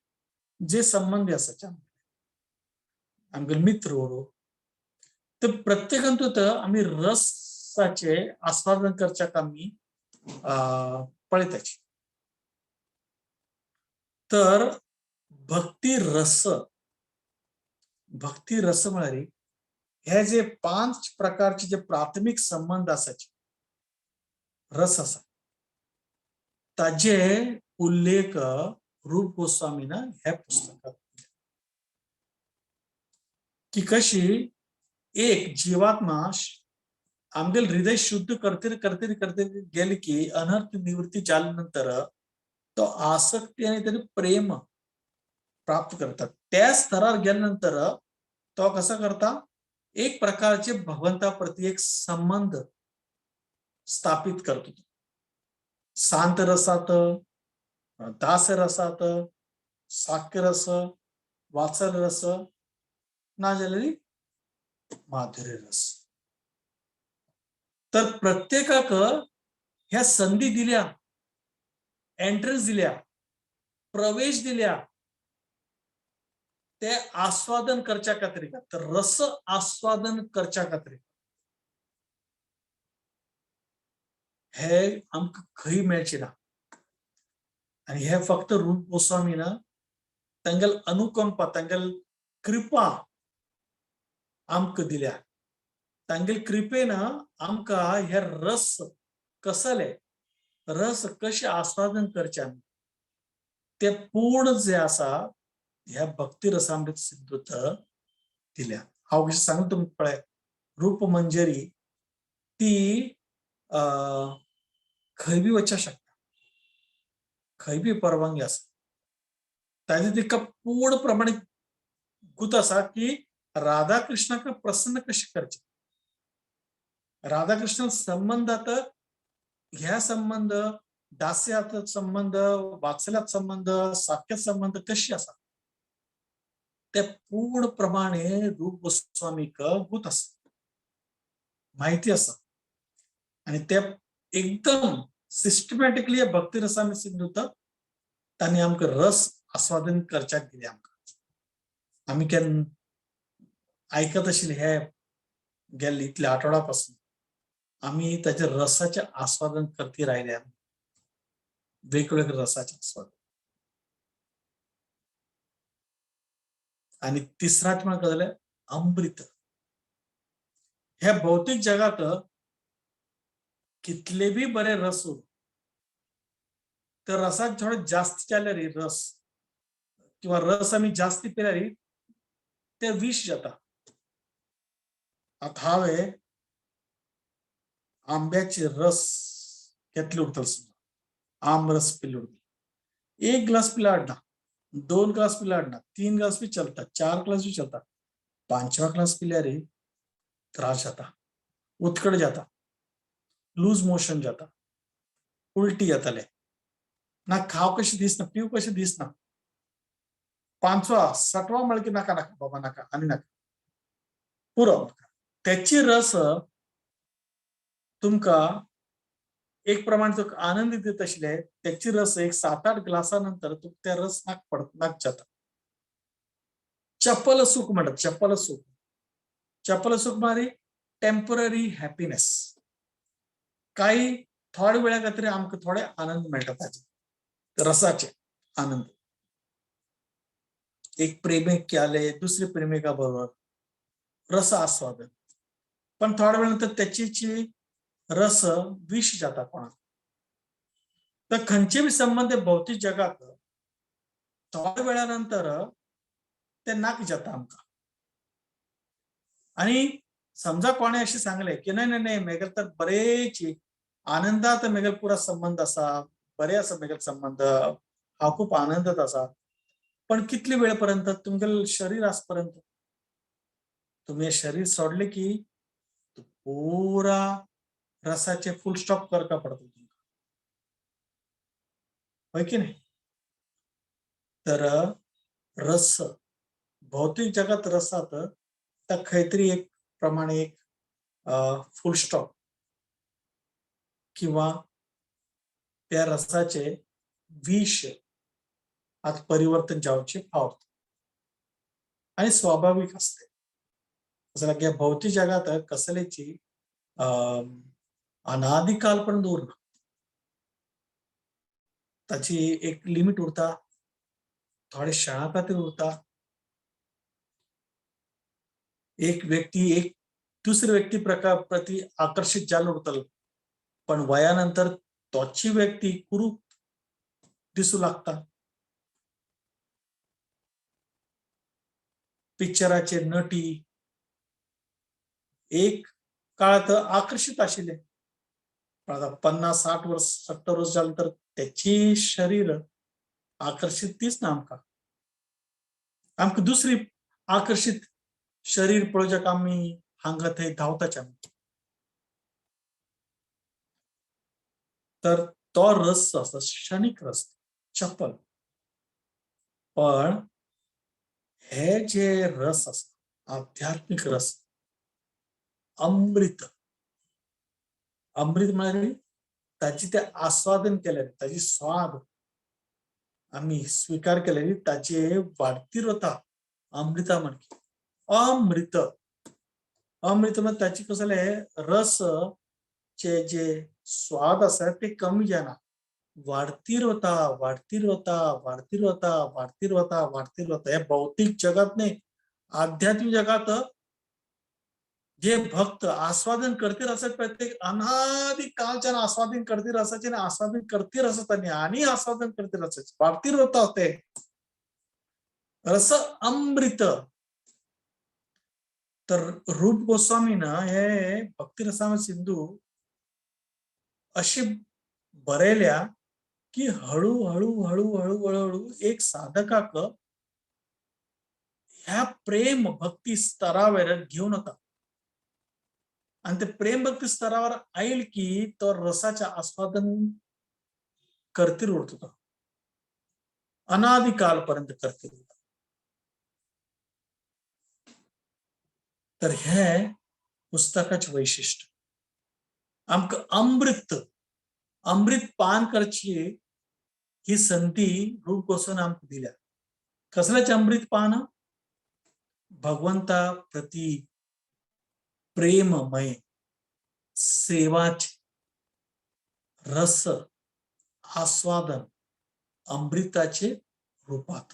जे संबंध आसाचे आमगेले मित्र उरो, ते प्रत्येकांतूत आमी रसाचे आस्वादन करच्याक आमी पळयताची. तर भक्ती रस, भक्ती रस म्हळ्यार हे जे 5 प्रकारचे जे प्राथमिक संबंध आसाचे रस आसा ताजे उल्लेख रूप गोस्वामीन ह्या पुस्तकात की कशी एक जीवात्मा आमगेल हृदय शुद्ध करते करते करते गेले की अनर्थ निवृत्ती झाल्यानंतर तो आसक्ती आणि त्याने प्रेम प्राप्त करतात. त्या स्तरावर गेल्यानंतर तो कसा करता, एक प्रकारचे भगवंताप्रती एक संबंध स्थापित करतो. शांत रसात, दास रसात, साख्य रस, वात्सल्य रस, ना जाल्यार माधुर्य रस. तर प्रत्येकाक ह्या संधी दिल्या, एंट्रन्स दिल्या, प्रवेश दिल्या, ते आस्वादन करच्या खातीर. तर रस आस्वादन करच्या खातीर हे आमकां खंय मेळचे ना. आनी हे फक्त रूप गोस्वामीन तांगेल अनुकंपा, तांगेल कृपा आमकां दिल्या. तांगेल कृपेन आमकां हे रस कसले, रस कशे आस्वादन करचे आमी ते पूर्ण जे आसा ह्या भक्ती रसामृत सिंधूत दिल्या. हांव कशें सांगता तुमकां पळय, रूपमंजरी ती खंय बी वचूंक शकता, खंय बी परवानगी आसा. ताजे तिका पूर्ण प्रमाणे गुत आसा की राधा कृष्णाक प्रसन्न कशें करचें. राधा कृष्ण संबंधात ह्या संबंध, दास्यात संबंध, वात्सल्यात संबंध, साख्यात संबंध कशी आसा ते पूर्ण प्रमाणे रूप गोस्वामीक गुत आसा, माहिती आसा. आणि ते एकदम सिस्टमॅटिकली भक्ती रसामृत सिंधूत तांणी आमकां रस आस्वादन करच्याक दिले आमकां. आमी केन्ना आयकत आशिल्ले हे गेल्ले इतल्या आठवडा पासून आमी ताच्या रसाचें आस्वादन करती रायले, वेगवेगळ्या रसाचें आस्वादन. आनी तिसराच म्हणल्यार जाल्यार अमृत. हे भौतीक जगात कितले बी बरे रस उर, तर रसात थोडे जास्त जाल्यार रस किंवा रस आमी जास्त पिल्यार ते विष जाता. आतां हांवें आंब्याचे रस घेतले उरतले, समजा आमरस पिले उरतले, एक ग्लास पिल्यार ना, 2 ग्लास पिल्यार ना, 3 ग्लास बी चलता, 4 ग्लास बी चलता, 5वा ग्लास पिल्यार त्रास जाता, उत्कट जाता, लूज मोशन जाता, उलटी जाताले, ना खाव कशी दिसना, पिव कशी दिसना. 5वा 6वा म्हळ्यार की नाका नाका बाबा नाका आनी नाका पुरो. त्याची रस तुमकां एक प्रमाण तुका आनंद दित आशिल्ले, त्याची रस एक 7-8 ग्लासा नंतर तुका त्या रस नाक पडत नाक जाता. चपल सुख म्हणटात, चपल सुख. चपल सुख म्हळ्यार टेम्पररी हॅपीनेस. काही थोड्या वेळा खातीर आमकां थोडे आनंद मेळटा ताचे रसाचे आनंद. एक प्रेमिक आले दुसरे प्रेमिका बरोबर रस आस्वादन, पण थोड्या वेळा नंतर त्याची रस विष जाता कोणाक. तर खंयचे बी संबंध भौतीक जगात थोड्या वेळा नंतर ते नाक जाता आमकां. आणि समजा कोणे अशें सांगलें की नाही नाही नाही मेगेल तर बरेच आनंदात मेगेल पुरा संबंध आसा, बरे आसा मेगेल संबंध, हांव खूप आनंदात आसा, पण कितले वेळ पर्यंत तुमगेल शरीर आसपर्यंत. तुमी शरीर सोडले की पुरा रसाचे फुल स्टॉप करका पडता तुमकां, होय की नाही? तर रस भौतिक जगात रसात त्या खंय तरी एक प्रमाणे एक फुल स्टॉप किंवा त्या रसाचे विष आज परिवर्तन जावचे फावत आणि स्वाभाविक असते. जसं की भौतिक जगात कसलेची अनादिकाल पर्यंत उरना, ताची एक लिमिट उरता, थोडे क्षणा खातीर उरता. एक व्यक्ती एक दुसरी व्यक्ती प्रकार प्रति आकर्षित जाल उरतलो, पण वयानंतर तोची व्यक्ती कुरूप दिसू लागता. पिक्चराचे नटी एक काळात आकर्षित आशिल्ले, पण आता 50-60 वर्ष 70 वर्ष जालें तर त्याची शरीर आकर्षित तीच ना आमकां. आमकां दुसरी आकर्षित शरीर पळोवच्याक आमी हांगा थंय धांवताचे आमी. तर तो रस आसा क्षणीक रस, चपल. पण हे जे रस आसा आध्यात्मिक रस, अमृत. अमृत म्हळ्यार ताची ते आस्वादन केले, ताची स्वाद आमी स्वीकार केले, ताचे वाडतीर वता अमृता म्हणकी. अमृत अमृत म्हळ्यार ताची कसले रस चे जे स्वाद आसा ते कमी जायना, वाडतीर वता, वाडतीर वता, वाडतीर वता, वाडतीर वता, वाडतीर वता. हे भौतीक जगात न्ही, आध्यात्मिक जगात जे भक्त आस्वादन करतीर आसत पळय ते अनादी कालच्यान आस्वादन करतीर आसाचे आनी आस्वादन करतीर आसत आनी आस्वादन करतीर आसाचे, वाडतीर वता ते रस अमृत. तर रूप गोस्वामीन हे भक्ती रसामृत सिंधू अशी बरयल्या की हळू हळू हळू हळू हळू एक साधकाक ह्या प्रेम भक्ती स्तरावर घेऊन वता आणि ते प्रेम भक्ती स्तरावर आईल की तो रसाचे आस्वादन करतील उरतो, तो अनादिकालपर्यंत करतील उरता. तर हे पुस्तकाचे वैशिष्ट्य आमकां अमृत, अमृत पान करची ही संधी रूप गोस्वामीन आमकां दिल्या. कसल्याच अमृत पान? भगवंता प्रती प्रेममय सेवाचे रस आस्वादन अमृताचे रूपात,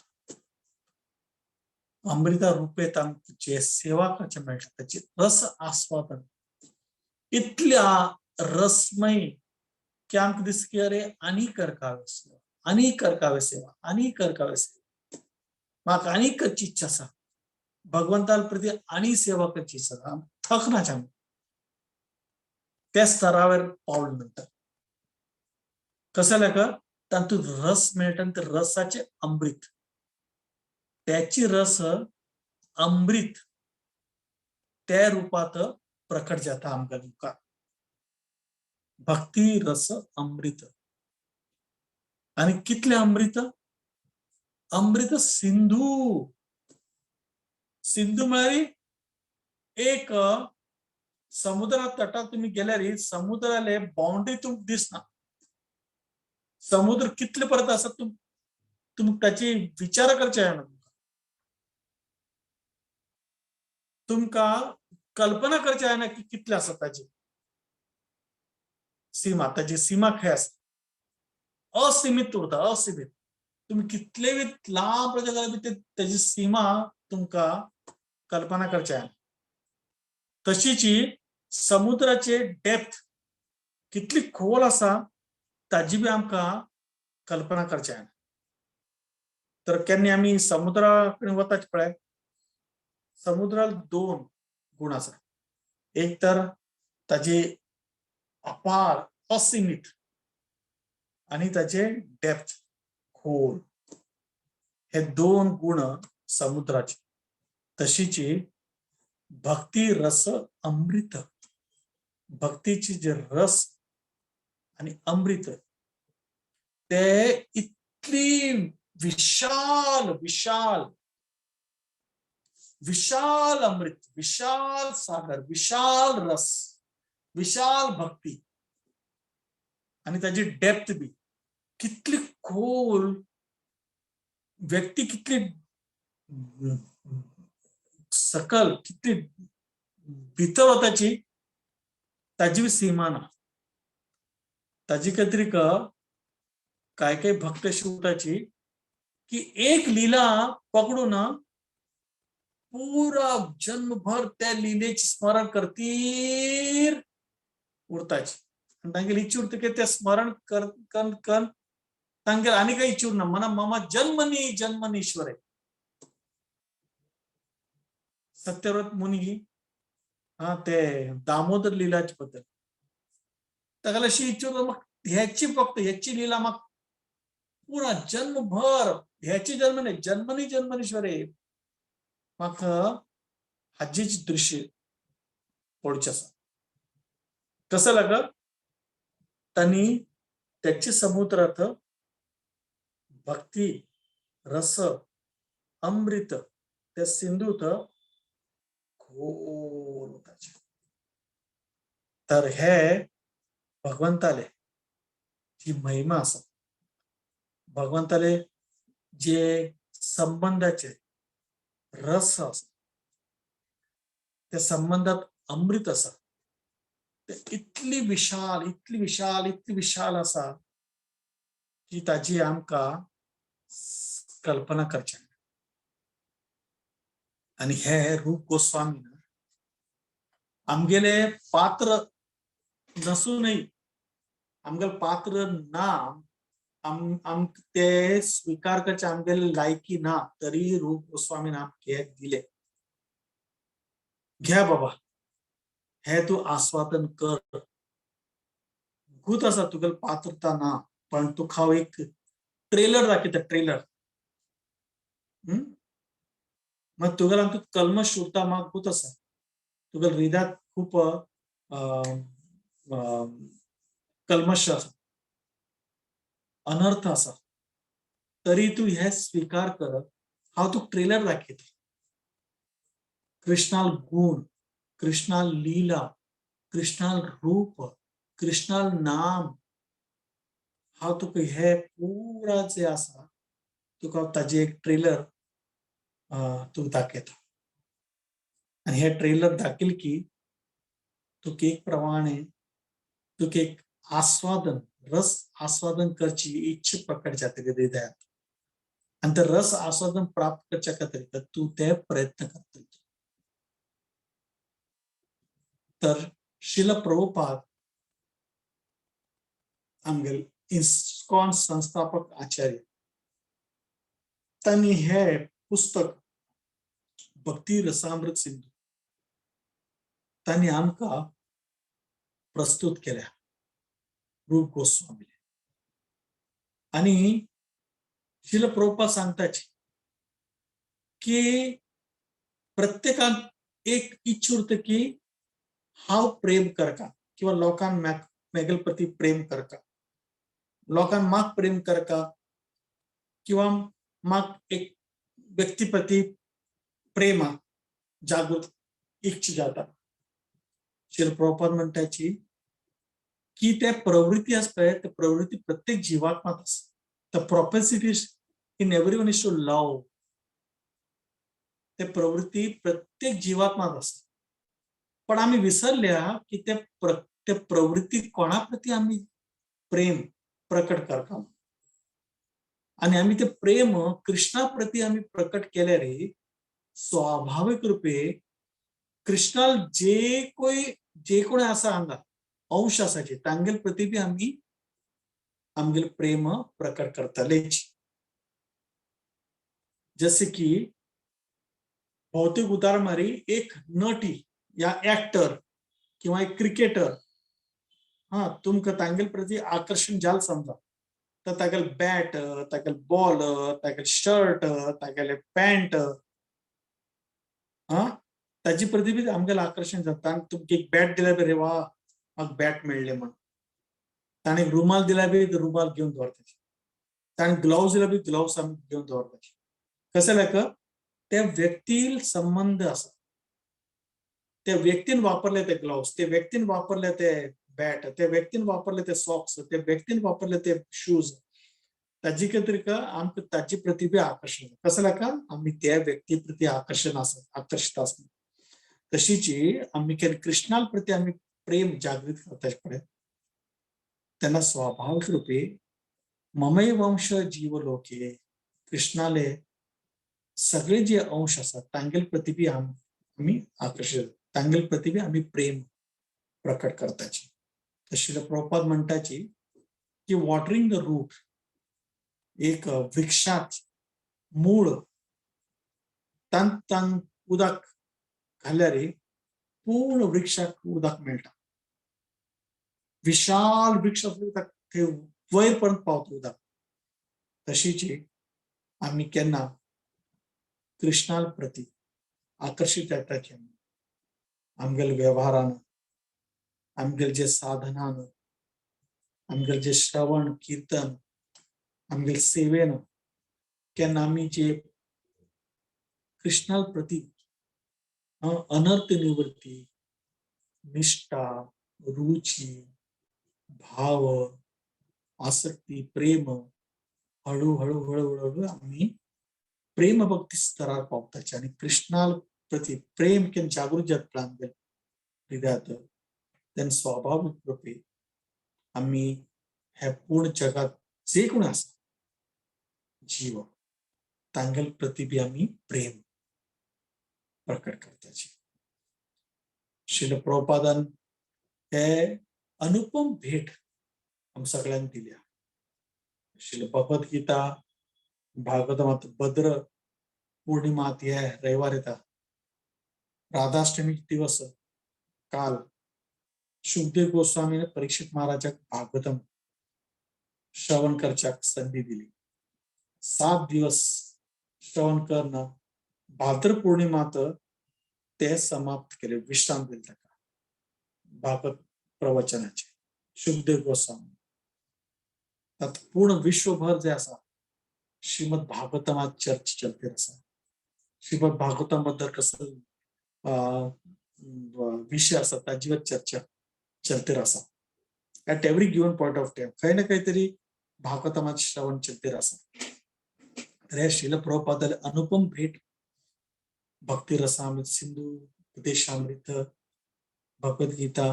अमृता रुपेत आमकां जे सेवा करचे मेळटा ताचे रस आस्वादन इतल्या रसमय की आमकां दिसता की अरे आनी करकावे सेवा, आनी करकावे सेवा, आनी करकावे सेवा, म्हाका आनी करची इच्छा आसा, भगवंता प्रती आनी सेवा करची इच्छा आसा, थकनाच आमी त्या स्तरावर पावले नंतर. कसं लेखा तातूंत रस मेळटा आनी ते रसाचे अमृत, त्याची रस अमृत त्या रूपात प्रकट जाता आमकां मुखार. भक्ती रस अमृत. आनी कितले अमृत? अमृत सिंधू. सिंधू म्हळ्यार एक समुद्रा तटार तुमी गेल्यार समुद्राले बाउंड्री तुमकां दिसना. समुद्र कितले परत आसा तुमकां ताची विचार करचे जायना, तुमकां कल्पना करचे जायना की कितले आसा ताची सीमा, ताची सीमा खंय आसा. असीमित उरता, असीमित. तुमी कितले बी लांब जाल्यार ताची सीमा तुमकां कल्पना करचे जायना. तशीची समुद्राचे डेप्थ कितली खोल आसा ताजी बी आमकां कल्पना करचे जायना. तर केन्ना आमी समुद्रा कडेन वताच पळय, समुद्राक दोन गुण आसा. एक तर ताजे अपार असीमित आनी ताजे डेप्थ खोल, हे दोन गुण समुद्राचे. तशीची भक्ती रस अमृत, भक्तीची जे रस आणि अमृत ते इतली विशाल विशाल विशाल अमृत, विशाल सागर, विशाल रस, विशाल भक्ती आणि त्याची डेप्थ बी कितली खोल, व्यक्ती कितली सकल, कितली भितर वताची ताजी बी सीमा ना. ताजी खातीर काय काय भक्त अशी उरताची की एक लीला पकडून पुरा जन्मभर त्या लीलेची स्मरण करतीर उरताची. आनी तांगेली इच्छा उरता की ते स्मरण कर कर कर तांगेली आनी काही इच्छा उरना. मना ममा जन्मनी जन्मनीश्वरे. सत्यव्रत मुनी हा ते दामोदर लीलाची बद्दल ताका अशी इच्छा उरता, मग ह्याची फक्त ह्याची लीला मग पुरा जन्मभर ह्याची जन्म नाही जन्मनी जन्मनीश्वरे म्हाका हाजीच दृश्य पळोवचें आसा. कसं लाग त्यांनी त्याची समुद्रात भक्ती रस अमृत त्या सिंधूत खोल वताचे. तर हे भगवंताले जी महिमा आसा, भगवंताले जे संबंधाचे रस आसा, त्या संबंधात अमृत आसा, ते इतली विशाल इतली विशाल इतली विशाल आसा की ताजी आमकां कल्पना करची. आनी हे रूप गोस्वामी आमगेले पात्र नसूनय, आमगेले पात्र ना, आम ते स्वीकार करचे आमगेले लायकी ना, तरी रूप गोस्वामीन आमकां हे दिले. घे बाबा हे तूं आस्वादन कर. भूत आसा तुगेले पात्रता ना, पण तुका हांव एक ट्रेलर दाखयता, ट्रेलर. मग तुगेले आमकां कल्मश उरता, म्हाका भूत आसा तुगेले हृदयात खूप कल्मश आसा, अनर्थ आसा, तरी तूं हे स्वीकार कर. हांव तुका ट्रेलर दाखयता. कृष्णाल गुण, कृष्णाल लीला, कृष्णाल रूप, कृष्णाल नाम, हांव तुका हे पुरा जे आसा तुका ताजी एक ट्रेलर तुका दाखयता आनी हे ट्रेलर दाखयल की तुका एक प्रमाणे तुका एक आस्वादन, रस आस्वादन करची इच्छा प्रकट जातली हृदयात आनी ते रस आस्वादन प्राप्त करच्या खातीर तूं ते प्रयत्न करतली. तर श्रील प्रभुपाद आमगेले इस्कॉन संस्थापक आचार्य, तांणी हे पुस्तक भक्ती रसामृत सिंधू तांणी आमकां प्रस्तुत केल्या रूप गोस्वामी. आणि श्रील प्रभुपाद सांगताची की प्रत्येकान एक इच्छा उरता की हांव प्रेम करका किंवा लोकांक मेगेल प्रती प्रेम करका, लोकांक म्हाक प्रेम करका किंवा म्हाक एक व्यक्ती प्रती प्रेम जागृत इच्छा जाता. श्रील प्रभुपाद म्हणटाची की ते प्रवृत्ती आसा पळय, ते प्रवृत्ती प्रत्येक जीवात्मात आसा. The propensity in everyone is to love. ते प्रवृत्ती प्रत्येक जीवात्मात आसा, पण आमी विसरल्या की ते प्रवृत्ती कोणा प्रती आमी प्रेम प्रकट करता आणि आमी ते प्रेम कृष्णा प्रती आमी प्रकट केल्यार स्वाभाविक रूपे कृष्णाल जे कोय जे कोण आसा हांगा अंश आसाचे तांगेल प्रती बी आमी आमगेले प्रेम प्रकट करतलेच. जसे की भौतिक उदाहरण मारी एक नटी या ऍक्टर किंवा एक क्रिकेटर, हा तुमकां तांगेल प्रती आकर्षण जाल समजा तर तागेले बॅट, तागेले बॉल, तागेले शर्ट, तागेले पॅन्ट, हा ताजी प्रती बी आमगेलें आकर्षण जाता. आनी तुमकां एक बॅट दिल्यार बी रे वा म्हाका बॅट मेळ्ळें म्हण, ताणें एक रुमाल दिल्यार बी रुमाल घेवन दवरता, ताणें ग्लोव्स दिल्यार बी ग्लोव्स आमी घेवन दवरता. कशें लायक त्या व्यक्ती संबंध आसा, त्या व्यक्तीन वापरले ते ग्लोव्स, त्या व्यक्तीन वापरले ते बॅट, त्या व्यक्तीन वापरले ते सॉक्स, त्या व्यक्तीन वापरले ते शूज, ताजी खातीर आमकां ताजी प्रती बी आकर्षण कसं लायका आमी त्या व्यक्ती प्रती आकर्षण आसा, आकर्षित आसता. तशीची आमी केन्ना कृष्णा प्रती आमी प्रेम जागृत करता पळय तेन्ना स्वाभाविक रूपे ममैवांश जीवलोके कृष्णाले सगळे जे अंश आसात तांगेल प्रती बी आमी आकर्षित, तांगेल प्रती बी आमी प्रेम प्रकट करताची. तर श्रील प्रभुपाद म्हणटाची की वॉटरिंग the root, एक वृक्षात मूळ तान तान उदक घाल्यार पूर्ण वृक्षाक उदक मेळटा. विशाल वृक्ष आसलो ते वयर पर्यंत पावता उदक. तशीची आमी केन्ना कृष्णा प्रती आकर्षित जाता की आमगेले व्यवहारान, आमगेले जे साधनान, आमगेले जे श्रवण कीर्तन, आमगेले सेवेन केन्ना आमी जे कृष्णा प्रती अनर्थ निवृत्ती, निष्ठा, रुची, भाव, आसक्ती, प्रेम हळूहळू हळूहळू आम्ही प्रेम भक्ती स्तरार पावताचे आणि कृष्णा प्रती प्रेम केन्ना जागृत जाता आमगे हृदयात तेन्ना स्वाभाविक रूपे आमी हे पूर्ण जगात जे कोण आसा जीव तांगेल प्रती बी आमी प्रेम प्रकट करताची. श्रील प्रभुपादान हे अनुपम भेट आम सगळ्यांक दिल्या. श्रील भगवत गीता भागवत भद्र पौर्णिमा हे रविवार येता, राधाष्टमी दिवस काल शुकदेव गोस्वामीने परीक्षित महाराजाक भागवतम श्रवण करच्याक संधी दिली. 7 दिवस श्रवण करणं भाद्र पौर्णिमात ते समाप्त केले, विश्राम दिली ताका भागवत प्रवचनाचे शुकदेव गोस्वामी. त्यात पूर्ण विश्वभर जे आसा श्रीमद भागवतमात चर्चा चलते आसा. श्रीमद भागवतम बद्दल कसं विषय आसा ताजीवर चर्चा चलते आसा. At every given point of time खंय ना खंय तरी भागवतमात श्रवण चलतेर आसा. तर हे श्रील प्रभुपादाले अनुपम भेट भक्ती रसामृत सिंधू, उपदेशामृत, भगवद्गीता,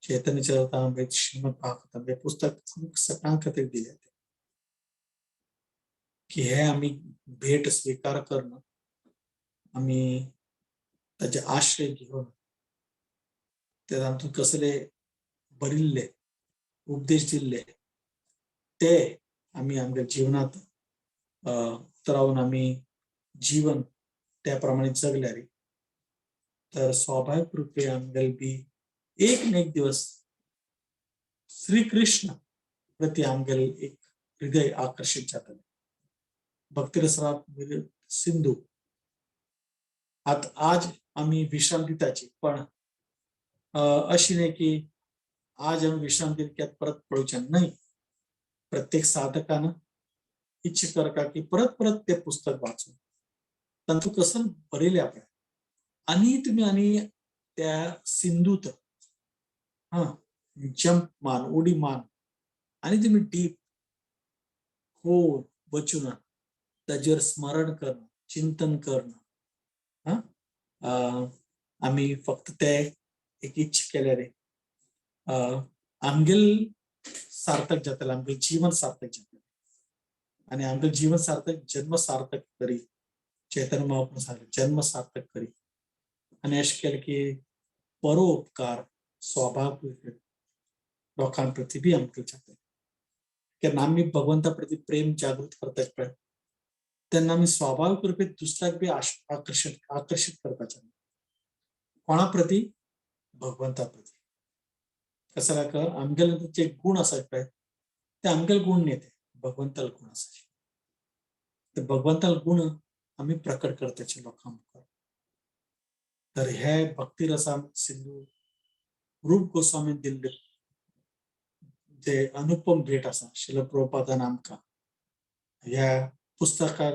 चैतन्य चरितामृत, श्रीमद भागवतम हे पुस्तक सगळ्यां खातीर दिले की हे आमी भेट स्वीकार करणं, आमी ताजे आश्रय घेवन ते तातूंत कसले बरिल्ले उपदेश दिल्ले ते आमी आमच्या जिवनांत उतरावन आमी जीवन त्या प्रमाणे जगल्यार तर स्वाभाविक रूपे आमगेले बी एक न एक दिवस श्री कृष्ण प्रती आमगेले एक हृदय आकर्षित जातले. भक्तिरसामृत सिंधू आत आज आमी विश्राम दिताची, पण अशी न्ही की आज आमी विश्राम दिली की परत पळोवचे न्हय. प्रत्येक साधकान इच्छा करता की परत परत ते पुस्तक वाचून तातूंत कसं बरयलें आपणें आनी तुमी आनी त्या सिंधूत हा जंप मान, उडी मान आनी तुमी डीप खोल वचून ताजेर स्मरण करणं, चिंतन करणं, हा आमी फक्त ते एक इच्छा केल्यार आमगेल सार्थक जातलें, आमगेलें जीवन सार्थक जातलें आनी आमगेलें जीवन सार्थक, जन्म सार्थक करी. चैतन्य महाप्रभू सांगलें जन्म सार्थक करी आनी अशें केलें की परोपकार स्वभाव लोकां प्रती बी आमकां जातलें. केन्ना आमी भगवंता प्रती प्रेम जागृत करतात पळय तेन्ना आमी स्वाभाविक रुपे दुसऱ्याक बी आकर्षित आकर्षित करपाचें. कोणा प्रती? भगवंता प्रती. कसं काय आमगेले जे गुण आसात पळय ते आमगेले गुण न्ही, ते भगवंताले गुण आसा. ते भगवंताले गुण आमी प्रकट करताचे लोकां मुखार. तर हे भक्ती रसामृत सिंधू रूप गोस्वामी दिल्ले जे अनुपम भेट आसा श्रील प्रभुपादान आमकां ह्या पुस्तका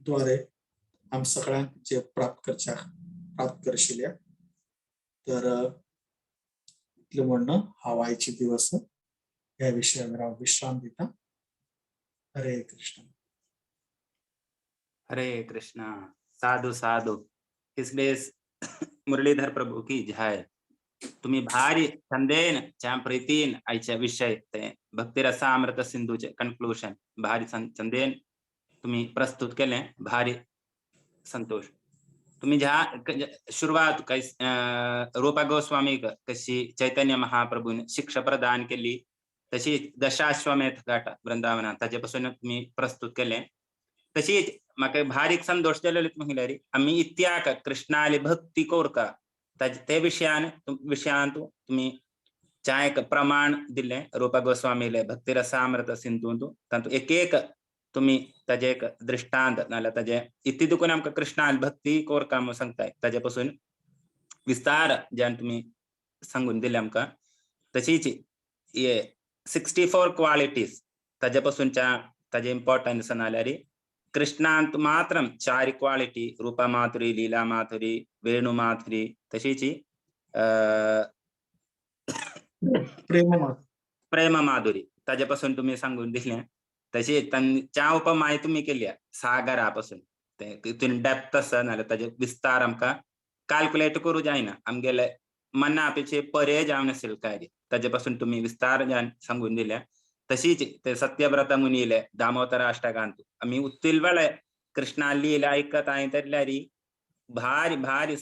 द्वारे आम सगळ्यांक जे प्राप्त करच्या प्राप्त करशिल्या. तर इतलें म्हणणं हांव आयचे दिवस ह्या विशयावर हांव विश्राम दिता. हरे कृष्ण. हरे कृष्णा. साधू साधू. His Muralidhar Prabhu की जय. तुम्ही भारी छंदेन च्या प्रीतीन आयच्या विषय ते भक्तिरसामृत सिंधूचे कन्क्लुजन भारी छंदेन तुम्ही प्रस्तुत केले. भारी संतोष. तुम्ही ज्या सुरुवात रूपा गोस्वामी कशी चैतन्य महाप्रभून शिक्षा प्रदान केली तशी दशाश्वमेध घाट वृंदावनात ताजेपासून तुम्ही प्रस्तुत केले. तशीच म्हाका भारीक संतोष जालेलो म्हणल्यार आमी इत्याक कृष्णाली भक्ती कोरका ते विशयान विशयांत तुम्ही एक प्रमाण दिले रूपा गोस्वामीले भक्तिरसामृत सिंधूंत तातूंत एक एक तुम्ही ताजे एक दृष्टांत नाल्यार ताजे इतली दुखून आमकां कृष्णाली भक्ती कोरका म्हूण सांगताय ताजे पासून विस्तार ज्यान तुम्ही सांगून दिले आमकां. तशीच हे 64 क्वालिटीज ताजे पासूनच्या ताजे इम्पॉर्टन्स नाल्यार कृष्णांत मात्र चार क्वालिटी रूपा माधुरी, लीला माधुरी, वेणू माधुरी, तशीच प्रेम माधुरी, प्रेम माधुरी ताजे पासून तुम्ही सांगून दिले. तशी च्या उपमाय तुम्ही केली सागरा पासून ते तितून डेप्थ आसा नाल्यार ताजे विस्तार आमकां कॅल्क्युलेट करूं जायना, आमगेले मना पेचे परे जावन आशिल्ले कार्य ताजे पासून तुम्ही विस्तार सांगून दिल्या. तशीच ते सत्यव्रत मुनीले दामोदर अष्टकांत आमी उत्तील वेळे कृष्णा लीला ऐकत आहे तरी भारी भारी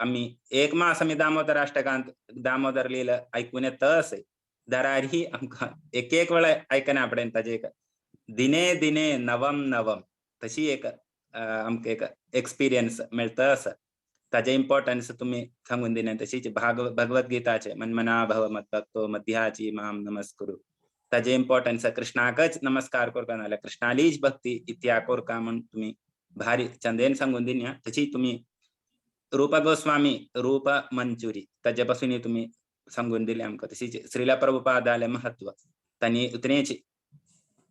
आमी एक मास आमी दामोदर अष्टकांत दामोदर लीला ऐकून येता असे दरारी आमकां एक एक वेळा ऐकना पडेन ताजे एक दिने दिने नवम नवम तशी एक आमकां एक एक्सपिरियन्स मेळटा आसा. ताजे इम्पॉर्टन्स तुम्ही सांगून दिले. तशीच भगवद्गीताचे मनमना भव मद्भक्तो मध्याची माम नमस्कुरु ताजे इम्पॉर्टन्स कृष्णाकच नमस्कार करता नाल्यार कृष्णालीच भक्ती इत्या कोरका म्हूण तुम्ही भारी चंदेन सांगून दिल्या. तशी तुम्ही रूपा गोस्वामी रूप मंचुरी ताजे पासून तुम्ही सांगून दिले आमकां. तशीच श्रीला प्रभुपादाले महत्व तांणी उतनेच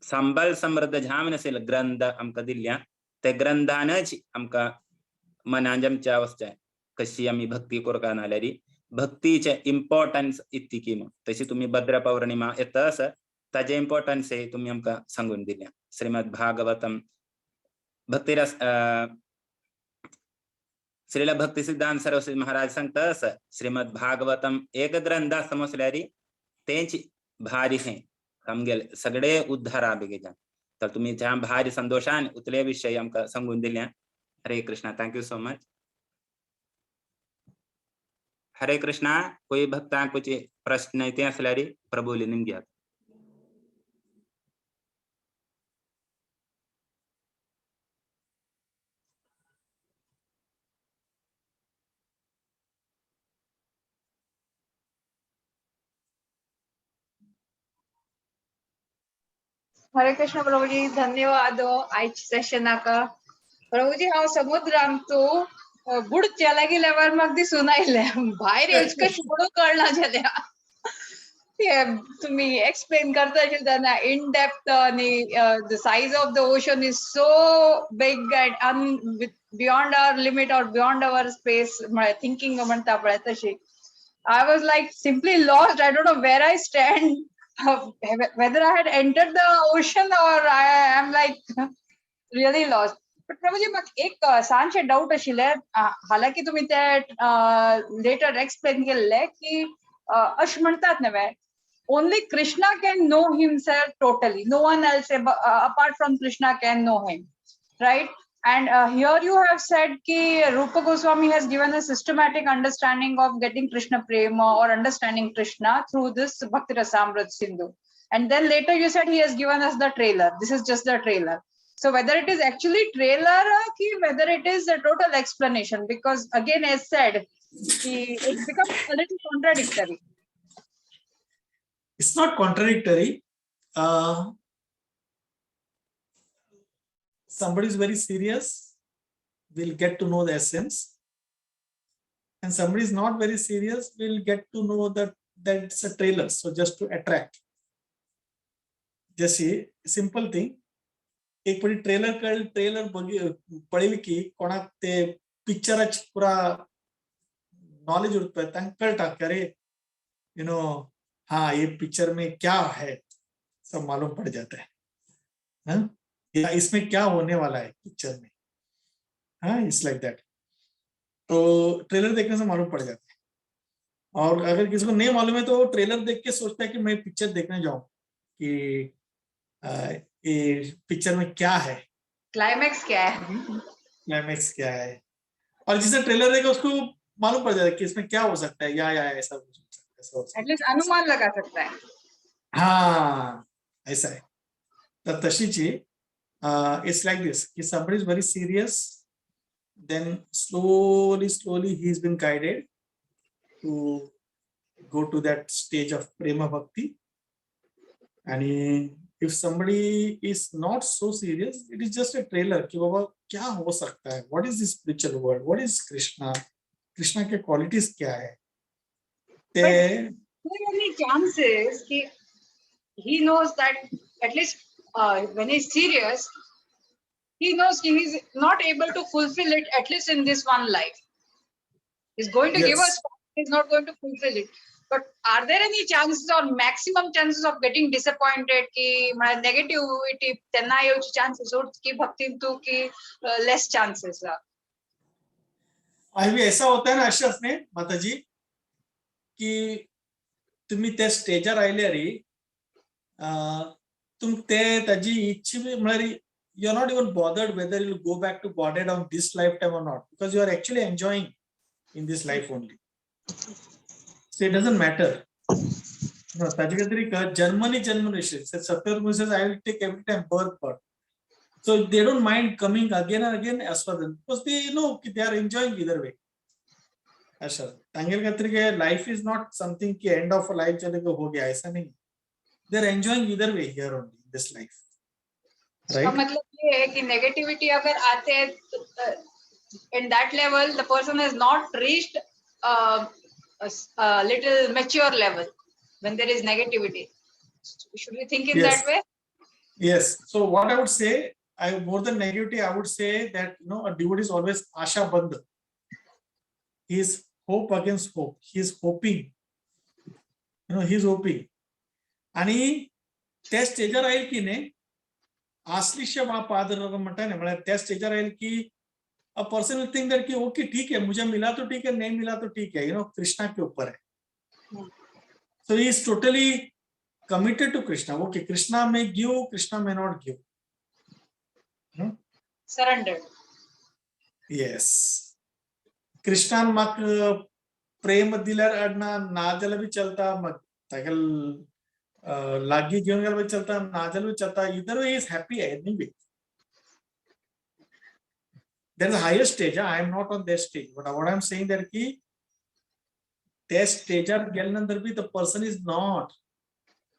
संबल समृद्ध जावन आशिल्ले ग्रंथ आमकां दिल्या ते ग्रंथानच आमकां मनान आमच्या वचचें कशी आमी भक्ती करता नाल्यार भक्तीचे इम्पॉर्टन्स इतकी म्हूण. तशी तुमी भद्र पौर्णिमा येता आसा ताजे इम्पॉर्टन्स हे तुम्ही आमकां सांगून दिल्या. श्रीमद भागवतम भक्तिरस श्रील भक्ती सिद्धांत सरस्वती महाराज सांगता, श्रीमद भागवतम एक ग्रंथ समजल्यार तेच भारी हे आमगेले सगळे उद्धारा बेगीन. तर तुम्ही ज्या भारी संतोषान उतले विषय आमकां सांगून दिल्या. हरे Krishna, thank you so much. हरे कृष्णा. कोई भक्तांक कुछ प्रश्न ते असल्यार प्रभू लिनीन घेयात. हरे कृष्ण प्रभुजी, धन्यवाद आयच्या सेशनाक. प्रभुजी, हांव समुद्रांतू बुडच्या लागी लेवल म्हाका दिसून आयलें, भायर येवचें कशें म्हणून कळना जालें. तुम्ही एक्सप्लेन करता आशिल्ले तेन्ना इन डेप्थ आनी the size of the ocean is so big and beyond our limit or beyond our space म्हळ्यार थिंकींग म्हणटा पळय तशी. I was like simply lost. I don't know where I stand, whether I had entered the ocean or I am like really lost. But Prabhuji, म्हाका एक ल्हानशें doubt आशिल्लें. हालांकी तुमी ते लेटर एक्सप्लेन केल्ले की अशें म्हणटात न्हय, only Krishna can know himself totally. No one else apart from Krishna can know him, right? And here you have said ki Rupa Goswami has given a systematic understanding of getting Krishna Prema or understanding Krishna through this Bhakti Rasamrut Sindhu. And then later you said he has given us the trailer. This is just the trailer. So whether it is actually trailer, ki whether it is a total explanation, because again, as said, it becomes a little contradictory. It's not contradictory. Somebody is very serious will get to know the essence, and somebody is not very serious will get to know that it's a trailer. So just to attract. Just see, simple thing. एक पटी trailer कळ trailer पळयली की कोणाक ते पिक्चराची पुरा knowledge उरता, तांकां कळटा की अरे you know हाँ ये पिक्चर में क्या है सब मालूम पड़ जाता है. हाँ? या इसमें क्या होने वाला है पिक्चर में. हाँ, it's like that. तो ट्रेलर देखने से मालूम पड़ जाता है. और अगर किसी को नहीं मालूम है तो ट्रेलर देख के सोचता है कि मैं पिक्चर देखने जाऊं कि ये पिक्चर में क्या है, क्लाइमैक्स क्या है, क्लाइमैक्स क्या है. और जिसे ट्रेलर देखा उसको मालूम पड़ जाता है कि इसमें क्या हो सकता है, या ऐसा कुछ हो सकता है, ऐसा हो सकता है. एटलीस्ट अनुमान लगा सकता है. हाँ, ऐसा है. तर तशीची it's like this कि somebody is very serious, then slowly slowly he has been guided to go to that stage of prema bhakti. आणि if somebody is not so serious, it is just a trailer कि बाबा क्या हो सकता है, what is this spiritual world, what is Krishna, Krishna K qualities क्या है. ते There are many chances कि he knows that at least when he's serious, he knows he is not able to fulfill it at least in this one life. He's going to give Yes. us, he's not going to fulfill it. But are there any chances or maximum chances of getting disappointed ki negativity त्यांना येवचे chances उरत की भक्तींतू की less chances? अभी ऐसा होता है ना अशें न्ही माताजी की तुम्ही त्या स्टेजार आयले रे तुम ते ताजी इच्छा बी म्हळ्यार you are not even bothered whether you go back to Godhead on this lifetime or not, because you are actually enjoying in this life only. So it doesn't matter. No, ताजे खातीर जन्मनी जन्म सत्य says I will take every time birth birth. So they don't mind coming again and again as far as, because they know they are enjoying either way. अच्छा, तांगेल खातीर life is not something कि end of a life चले हो गया, ऐसा नहीं. They are enjoying either way here only in this life. Right? इसका मतलब ये है कि नेगेटिविटी अगर आते हैं in that level the person has not reached a little mature level when there is negativity. Should we think in Yes. that way? Yes. So what I would say, I more than negativity, I would say that a devotee is always asha bandh. He is hope against hope. He is hoping. He is hoping. आणि त्या स्टेजार आयल की न्ही आश्लिष्य वा पाद म्हणटा न्ही, म्हळ्यार त्या स्टेजार आयल की a person will think that कि ओके ठीक है, मुझे मिला तो ठीक है, नहीं मिला तो ठीक है, you know Krishna के ऊपर है. So he is totally committed to Krishna. Okay, Krishna may give, Krishna may not give. Surrendered. Yes, कृष्णान म्हाका प्रेम दिल्यार अडना, ना जाल्यार बी चलता, ताका लागीं घेवन गेल्यार बी चलता, ना जाल्यार बी चलता. Either way is happy. Anyway, there is a higher stage. I am not on that stage, but what I am saying that की त्या स्टेजार गेल्या नंतर B the person is not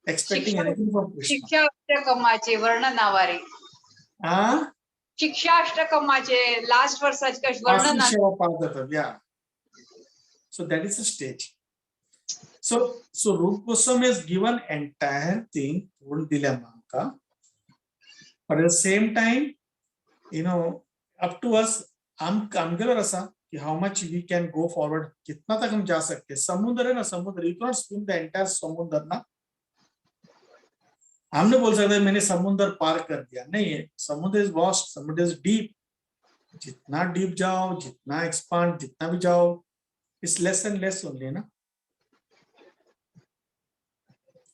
expecting anything from Krishna. शिक्षा अष्टकमाचे वर्णनावारी. हा. शिक्षा अष्टकमाचे last वर्साचे वर्णन. Yeah. So that is a stage. So Rup Goswami has given entire thing पूर्ण दिल्या म्हाका. But at the same time, up to us, आमगेल्यार आसा की how much we can go forward, कितना तक हम जा सकते हैं. समुद्र है ना, समुद्र, you cannot swim the entire समुद्र ना. हम नहीं बोल सकते मैंने समुद्र पार कर दिया, नहीं है. समुद्र is vast, समुद्र is deep. जितना डीप जाओ, जितना एक्सपांड, जितना भी जाओ, it's less and less only ना.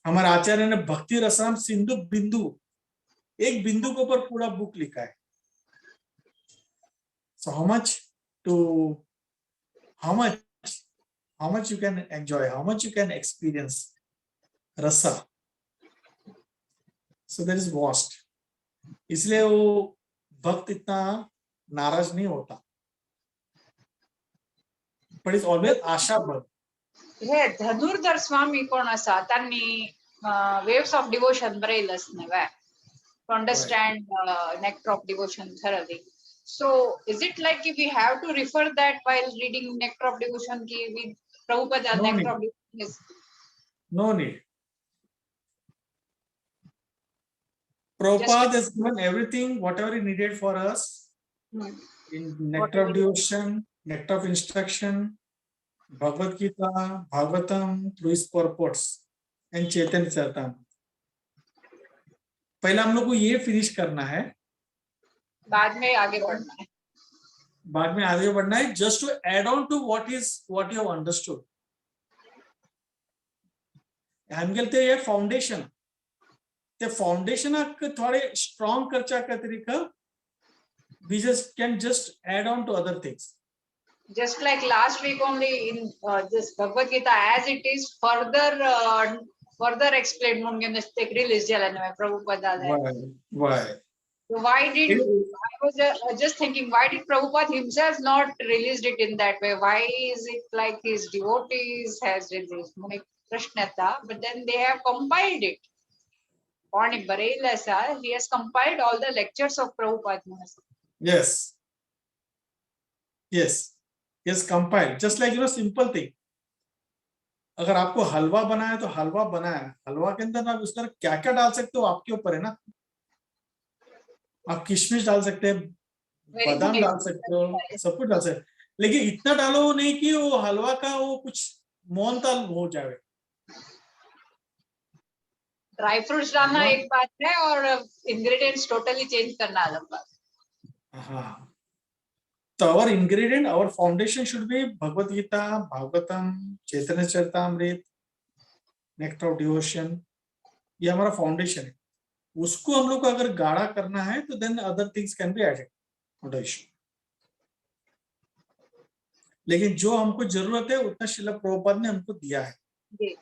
हमारे आचार्य ने भक्ति रसाम सिंधु बिंदु, एक बिंदु के ऊपर पूरा बुक लिखा है. So how much you can enjoy, how much you can experience rasa. So that is vast. इसलिए वो भक्त इतना नाराज नहीं होता, but is always आशाबद्ध. हे धनुर्धर स्वामी कोण आसा, त्यांनी वेव्स ऑफ डिवोशन बरयलंच न्हय, to understand Nectar of Devotion thoroughly. So is it like we have to refer that while reading Nectar of Devotion की we Prabhupada No Nectar need. of Devotion is No need. Prabhupada has given everything, whatever he needed for us in Nectar of Whatever. Devotion, Nectar of Instruction, Bhagavad Gita, Bhagavatam, through his purports and Chaitanya Charitamrita. पहले हम लोग को ये finish करना है, बाद में आगे बढ़ना है. बाद में आगे बढ़ना है, just to add on to what you have understood. आमगेले ते हे फाउंडेशन, ते फाउंडेशनाक थोडे स्ट्रॉंग करच्या खातीर we just can just add on to other things. Just like last week only in this Bhagavad Gita as it is further explained म्हणून घेवन एक रिलीज केला न्हय प्रभुपदाले. Why? So why did I was just thinking, why did Prabhupada himself not released it in that way? Why is it like his devotees has released? म्हणून एक प्रश्न येता, but then they have compiled it. कोणी बरयलें आसा, he has compiled all the lectures of Prabhupada म्हणून आसा. Yes, compiled. Just like, simple thing. अगर आपको हलवा बनाया तो हलवा बनाया, हलवा के अंदर आप उस तरह क्या क्या डाल सकते हो आपके ऊपर है ना. आप किशमिश डाल सकते हैं, Very बादाम good. डाल सकते हो, सब कुछ डाल सकते हो, लेकिन इतना डालो नहीं कि वो हलवा का वो कुछ मोहनथाल हो जाए. ड्राई फ्रूट्स डालना हलवा- एक बात है और इंग्रेडिएंट्स टोटली चेंज करना अलग बात. हाँ, तो our ingredient, our foundation should be Bhagavad Gita, Bhagavatam, Chaitanya Charitamrita, Nectar of Devotion. ये हमारा फाउंडेशन है. उसको हम लोग को अगर गाढ़ा करना है तो then other things can be added, not issue. लेकिन जो हमको जरूरत है उतना श्रील प्रभुपाद ने हमको दिया है. जी,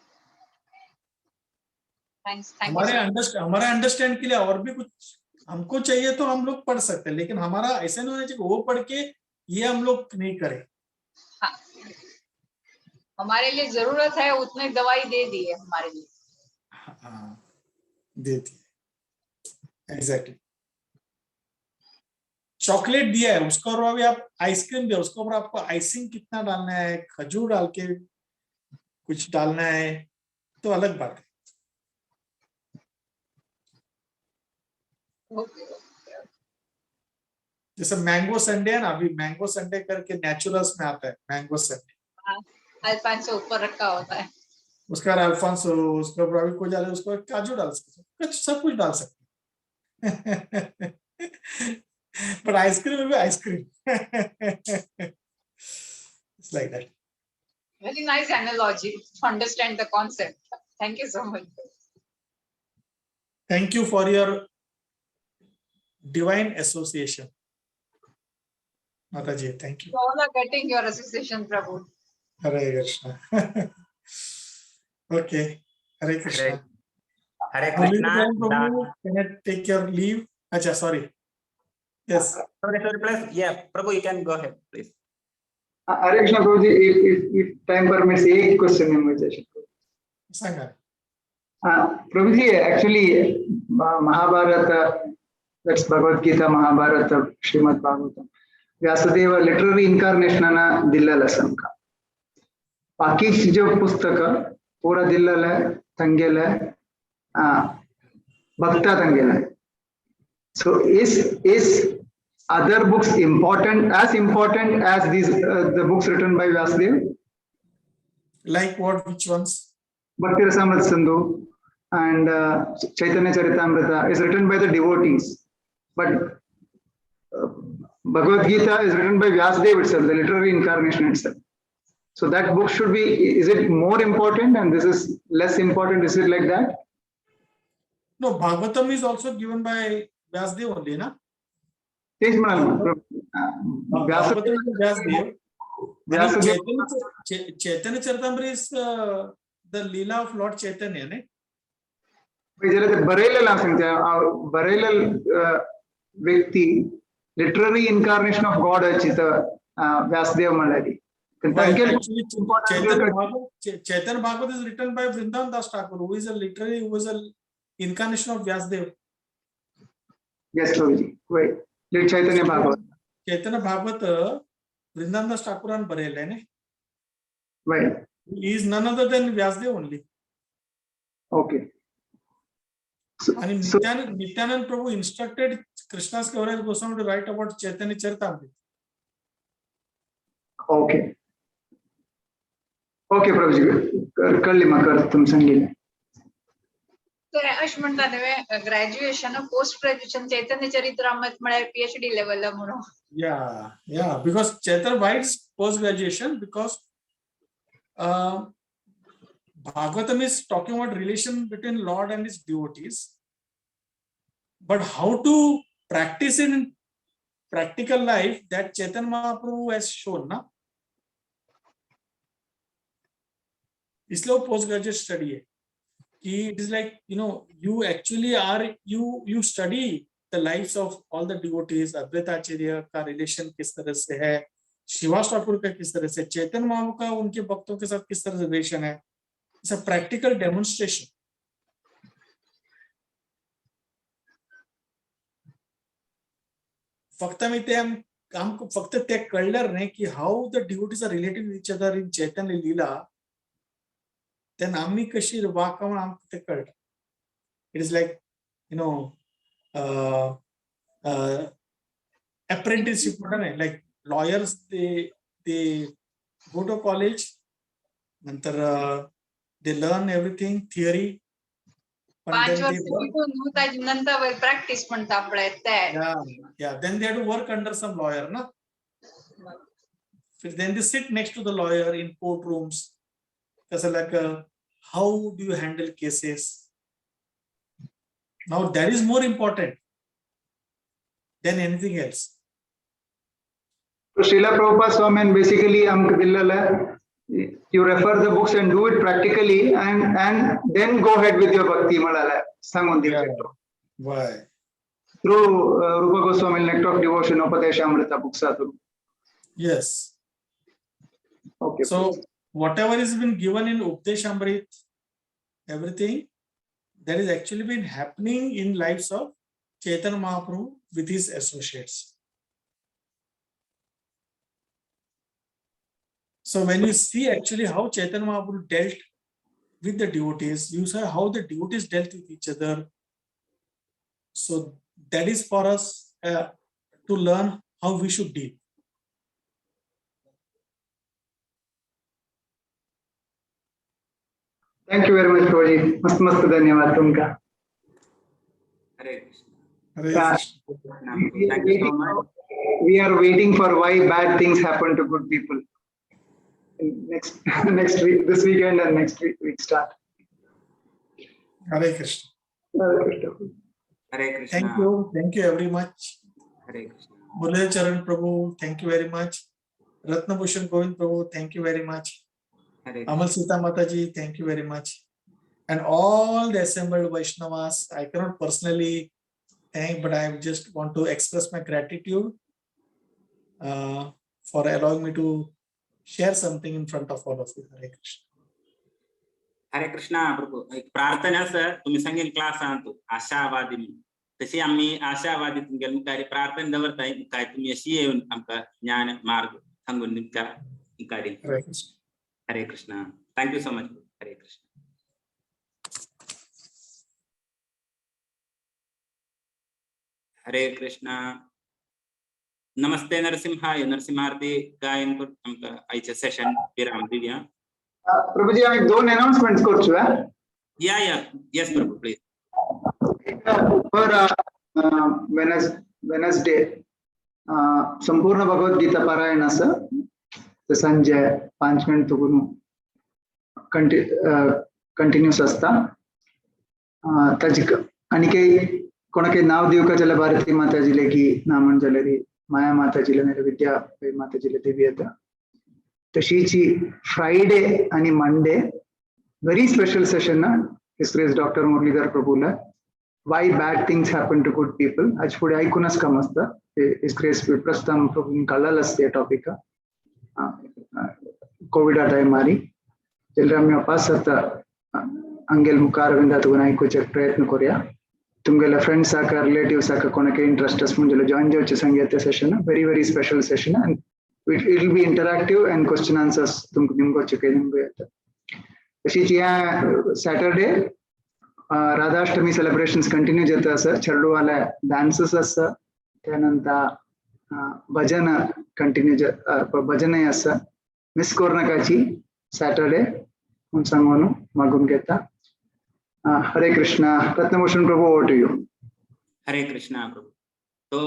thanks, thank हमारे you. हमारे अंडरस्टैंड के लिए और भी कुछ हमको चाहिए तो हम लोग पढ़ सकते हैं, लेकिन हमारा ऐसा नहीं होना चाहिए कि वो पढ़ के ये हम लोग नहीं करें. हाँ, हमारे लिए जरूरत है उतनी दवाई दे दी है हमारे लिए. हाँ, दे दी, एग्जैक्टली. चॉकलेट दिया है उसका और अभी आप आइसक्रीम दिया, उसके ऊपर आपको आइसिंग कितना डालना है, खजूर डाल के कुछ डालना है तो अलग बात है. जैसे मैंगो संडे है ना, अभी मैंगो संडे करके नेचुरल्स में आता है मैंगो संडे. अल्पान से ऊपर रखा होता है. उसका अल्फांसो, उसका कोई डाले, उसको काजू डाल सकते, कुछ सब कुछ डाल सकते। But ice cream will be ice cream. It's like that. Very nice analogy to understand the concept. Thank you so much. Thank you for your divine association. Mataji, thank you. You all are getting your association, Prabhu. Hare Krishna. Okay. Hare Krishna. Hare Krishna. Prabhu, can I take your leave? Acha, sorry. Yes. Sorry, sorry, please. Yeah, Prabhu, you can go ahead, please. Hare Krishna Prabhuji, if time permits, एक question है मुझे. Sanga. Prabhuji, actually Mahabharata, that's Bhagavad Gita, Mahabharata, Srimad Bhagavatam, Vyasadeva literary incarnation दिल्लेलं आसा. बाकीची जे पुस्तक पूरा दिल्लेलं तंगेले भक्ता तंगेले. So is other books important, as important as these the books written by Vyasadeva? Like what? Which ones? Bhakti Rasamrita Sindhu and Chaitanya Charitamrita is written by the devotees, but Bhagavad Gita is written by Vyasadeva itself, the literary incarnation itself. So that book should be, is it more important and this is less important? Is it like that? No, Bhagavatam is also given by Vyasadeva only, na? Bhagavatam is Vyasadeva. Chaitanya Charitamrita is the Leela of Lord Chaitanya, ne? बरयलेलं सांगता, बरयलेलं व्यक्ती literary incarnation of गॉड व्यासदेव म्हणाली. Chaitanya Bhagavat is written by Vrindavan Das Thakur, who is a literary, who is an incarnation of Vyasdev. Yes, Prabhuji. Wait, Chaitanya Bhagavat. Chaitanya Bhagavat Vrindavan Das Thakuran बरयले ने. Right. He is none other than Vyasdev only. Okay. And Nityanand Prabhu instructed Krishnadas Kaviraj Goswami to write about Chaitanya Charitamrita. Okay. Okay, Prabhuji. कळली म्हाका तुम सांगितलं. तर अशें म्हणटा न्हय, graduation post graduation चैतन्य चरित्रामृत म्हळ्यार PhD level म्हणून. Yeah, yeah, because Chaitanya writes post graduation because Bhagavatam is talking about relation between Lord and his devotees, but how to practice in practical life that Chaitanya Mahaprabhu has shown, na? इसलिए वो post graduate study है कि it is like you know you actually are you study the lives of all the devotees. Advaitacharya का relation किस तरह से है, श्रीवास ठाकुर का किस तरह से, चैतन्य महाप्रभु का उनके भक्तों के साथ किस तरह से रिलेशन है. It's a practical demonstration. फक्त मी ते आमकां फक्त ते कळल्यार न्ही की how the devotees are related with each other in Chaitanya Leela, तेन्ना आमी कशी वाका म्हण आमकां ते कळटा. It is like you know apprenticeship म्हणटा न्ही, like lawyers they go to college, नंतर they learn everything theory. 5 वर्ष शिकून ताजे नंतर प्रॅक्टिस म्हणटा पळय ते. Yeah, then they have to work under some lawyer, na? Then they sit next to the lawyer in courtrooms. That's like how do you handle cases? Now that is more important than anything else. So Srila Prabhupada Swami basically you refer the books and do it practically and then go ahead with your bhakti malala. Why? Through Rupa Goswami, Nectar of Devotion, Upadeshamrita books. Yes. Okay. So whatever has been given in Updeshamrit, everything that is actually been happening in lives of Chaitanya Mahaprabhu with his associates. So when you see actually how Chaitanya Mahaprabhu dealt with the devotees, you see how the devotees dealt with each other. So that is for us to learn how we should deal. Thank you very much Prabhuji, मस्त मस्त धन्यवाद तुमका. Hare Krishna. Hare Yeah. Krishna. Thank you so much. We are waiting for why bad things happen to good people. Next next week, this weekend and next week we start. Hare Krishna. Hare Krishna. Hare Krishna. Thank you very much. Hare Krishna. Murali Charan Prabhu, thank you very much. Ratna Bhushan Govind Prabhu, thank you very much. Hare Amal Sita Mataji, thank you very much. And all the assembled Vaishnavas, I cannot personally thank, but I just want to express my gratitude for allowing me to share something in front of all of you. Hare Krishna. Hare Krishna Prabhu. एक प्रार्थना आसा, तुमी सांगेल क्लासांत आशावादी म्हणून. तशी आमी आशावादी तुमगेले मुखार प्रार्थना दवरताय, मुखार तुमी अशी येवन आमकां ज्ञान मार्ग सांगून दिवच्या मुखार. Hare Krishna. Hare Krishna. Thank you so much. Hare Krishna. Hare Krishna. नमस्ते नरसिंहाय. नरसिंहारती गायन करून आमकां आयचें सेशन विराम दिवया. प्रभुजी, आमी दोन अनाउन्समेंट करचो. या, yes Prabhu, please. For Wednesday संपूर्ण भगवद्गीता पारायण आसा. ते संजे 5 मिनिट तुगून कंटिन्यूस आसता. ताजी आनी कोणाकय नाव दिवका जाल्यार भारती माताजीले की ना म्हण जाल्यार माया माताजीले नाल्यार विद्या माताजीले दिवं येता. तशीच फ्रायडे आनी Monday very special session His Grace doctor Muralidhar प्रभूला, why bad things happen to good people. आज फुडें आयकूनच काम आसता. His grace विप्रस्ताम प्रभून कळ्ळें आसता हे टॉपिक कोविडा टायमारी. जाल्यार आमी अपास जाता अंगेल मुखार तुगून आयकुचे प्रयत्न करूया. तुमगेले फ्रेंड्साक, रिलेटिव्साक कोणाक इंट्रस्ट आसा म्हण जाल्यार जॉईन जावचें सांगया. ते session very very special session and it will be interactive and question answers तुमकां निमगोचे काही निमगो येता. तशीच ह्या सॅटरडे राधाष्टमी सेलिब्रेशन्स कंटिन्यू जाता आसा. चेडवाले डान्सेस आसा, त्यानंतर भजन कंटिन्यू भजनय आसा. मिस करनाकाची सॅटरडे म्हूण सांगून मागून घेता. Hare Krishna. Ratnabhushan Prabhu, over to you. Hare Krishna Prabhu. तो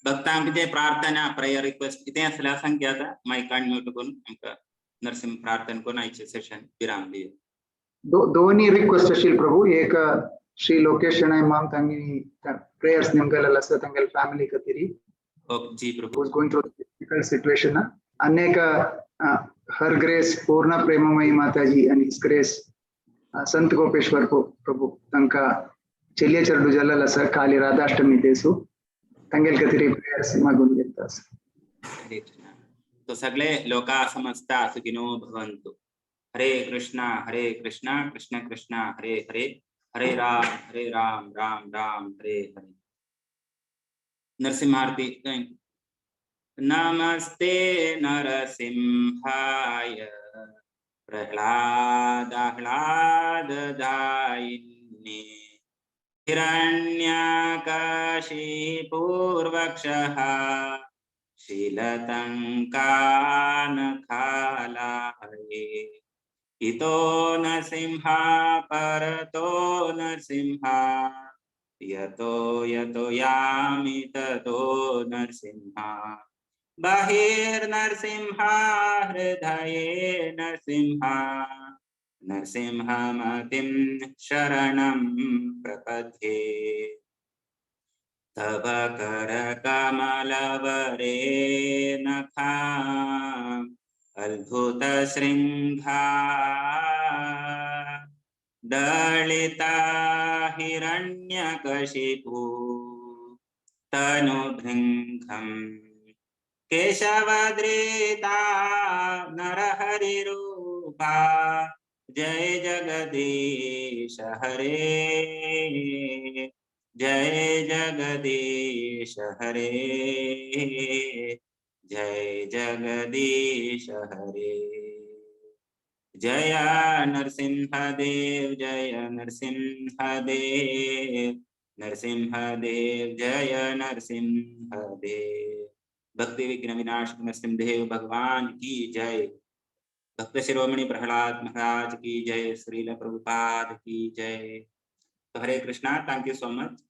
भक्तांक जे प्रार्थना, प्रेयर रिक्वेस्ट कितें आसल्यार सांगया. आतां मायक अनम्यूट करून आमकां नरसिंह प्रार्थना करून आयचें सेशन विराम दिया. दोन्ही रिक्वेस्ट आशिल्ली प्रभू. एक श्री लोकेश शणै माम तांणी प्रेयर्स निमगेलेले आसा तांगेले फॅमिली खातीर. ओके जी Prabhu. Was going through a difficult situation. अनेक हर ग्रेस पूर्ण प्रेममयी माताजी आणि his grace संत गोपेश्वर प्रभू तांका चेलिये चेडू जाल्लेलो आसा काली राधाष्टमी देसू, तांगेले खातीर प्रेयर्स मागून घेता आसा. हरे कृष्णा. तो सगळे लोका समस्ता सुखिनो भवन्तु. हरे कृष्णा हरे कृष्णा कृष्ण कृष्णा हरे हरे, हरे राम हरे राम राम राम हरे हरे. नरसिंहारती. नमस्ते नरसिंहाय प्रह्लाद आह्लाद दायिने हिरण्याकशिपूर्वक्षः शीलतङ्कानखालाये इतो नरसिंहा परतो नरसिंहा यतो यतो यामि ततो नरसिंहा बहिर्नरसिंहा हृदये नरसिंहा नरसिंहमतिं शरणं प्रपद्ये. तव करकमलवरे नखा अद्भुतशृङ्गा दळिता हिरण्यकशिपु तनुभृङ्गं केशवद्रेता नरहरिरूपा जय जगदीश हरे जय जगदीश हरे जय जगदीश हरे. जय नरसिंहदेव जय नरसिंहदेव नरसिंहदेव जय नरसिंहदेव. भक्ति विघ्न विनाशक नरसिंहदेव भगवान की जय. भक्त शिरोमणि प्रहलाद महाराज की जय, श्रील प्रभुपाद की जय। तो Hare Krishna, thank you so much.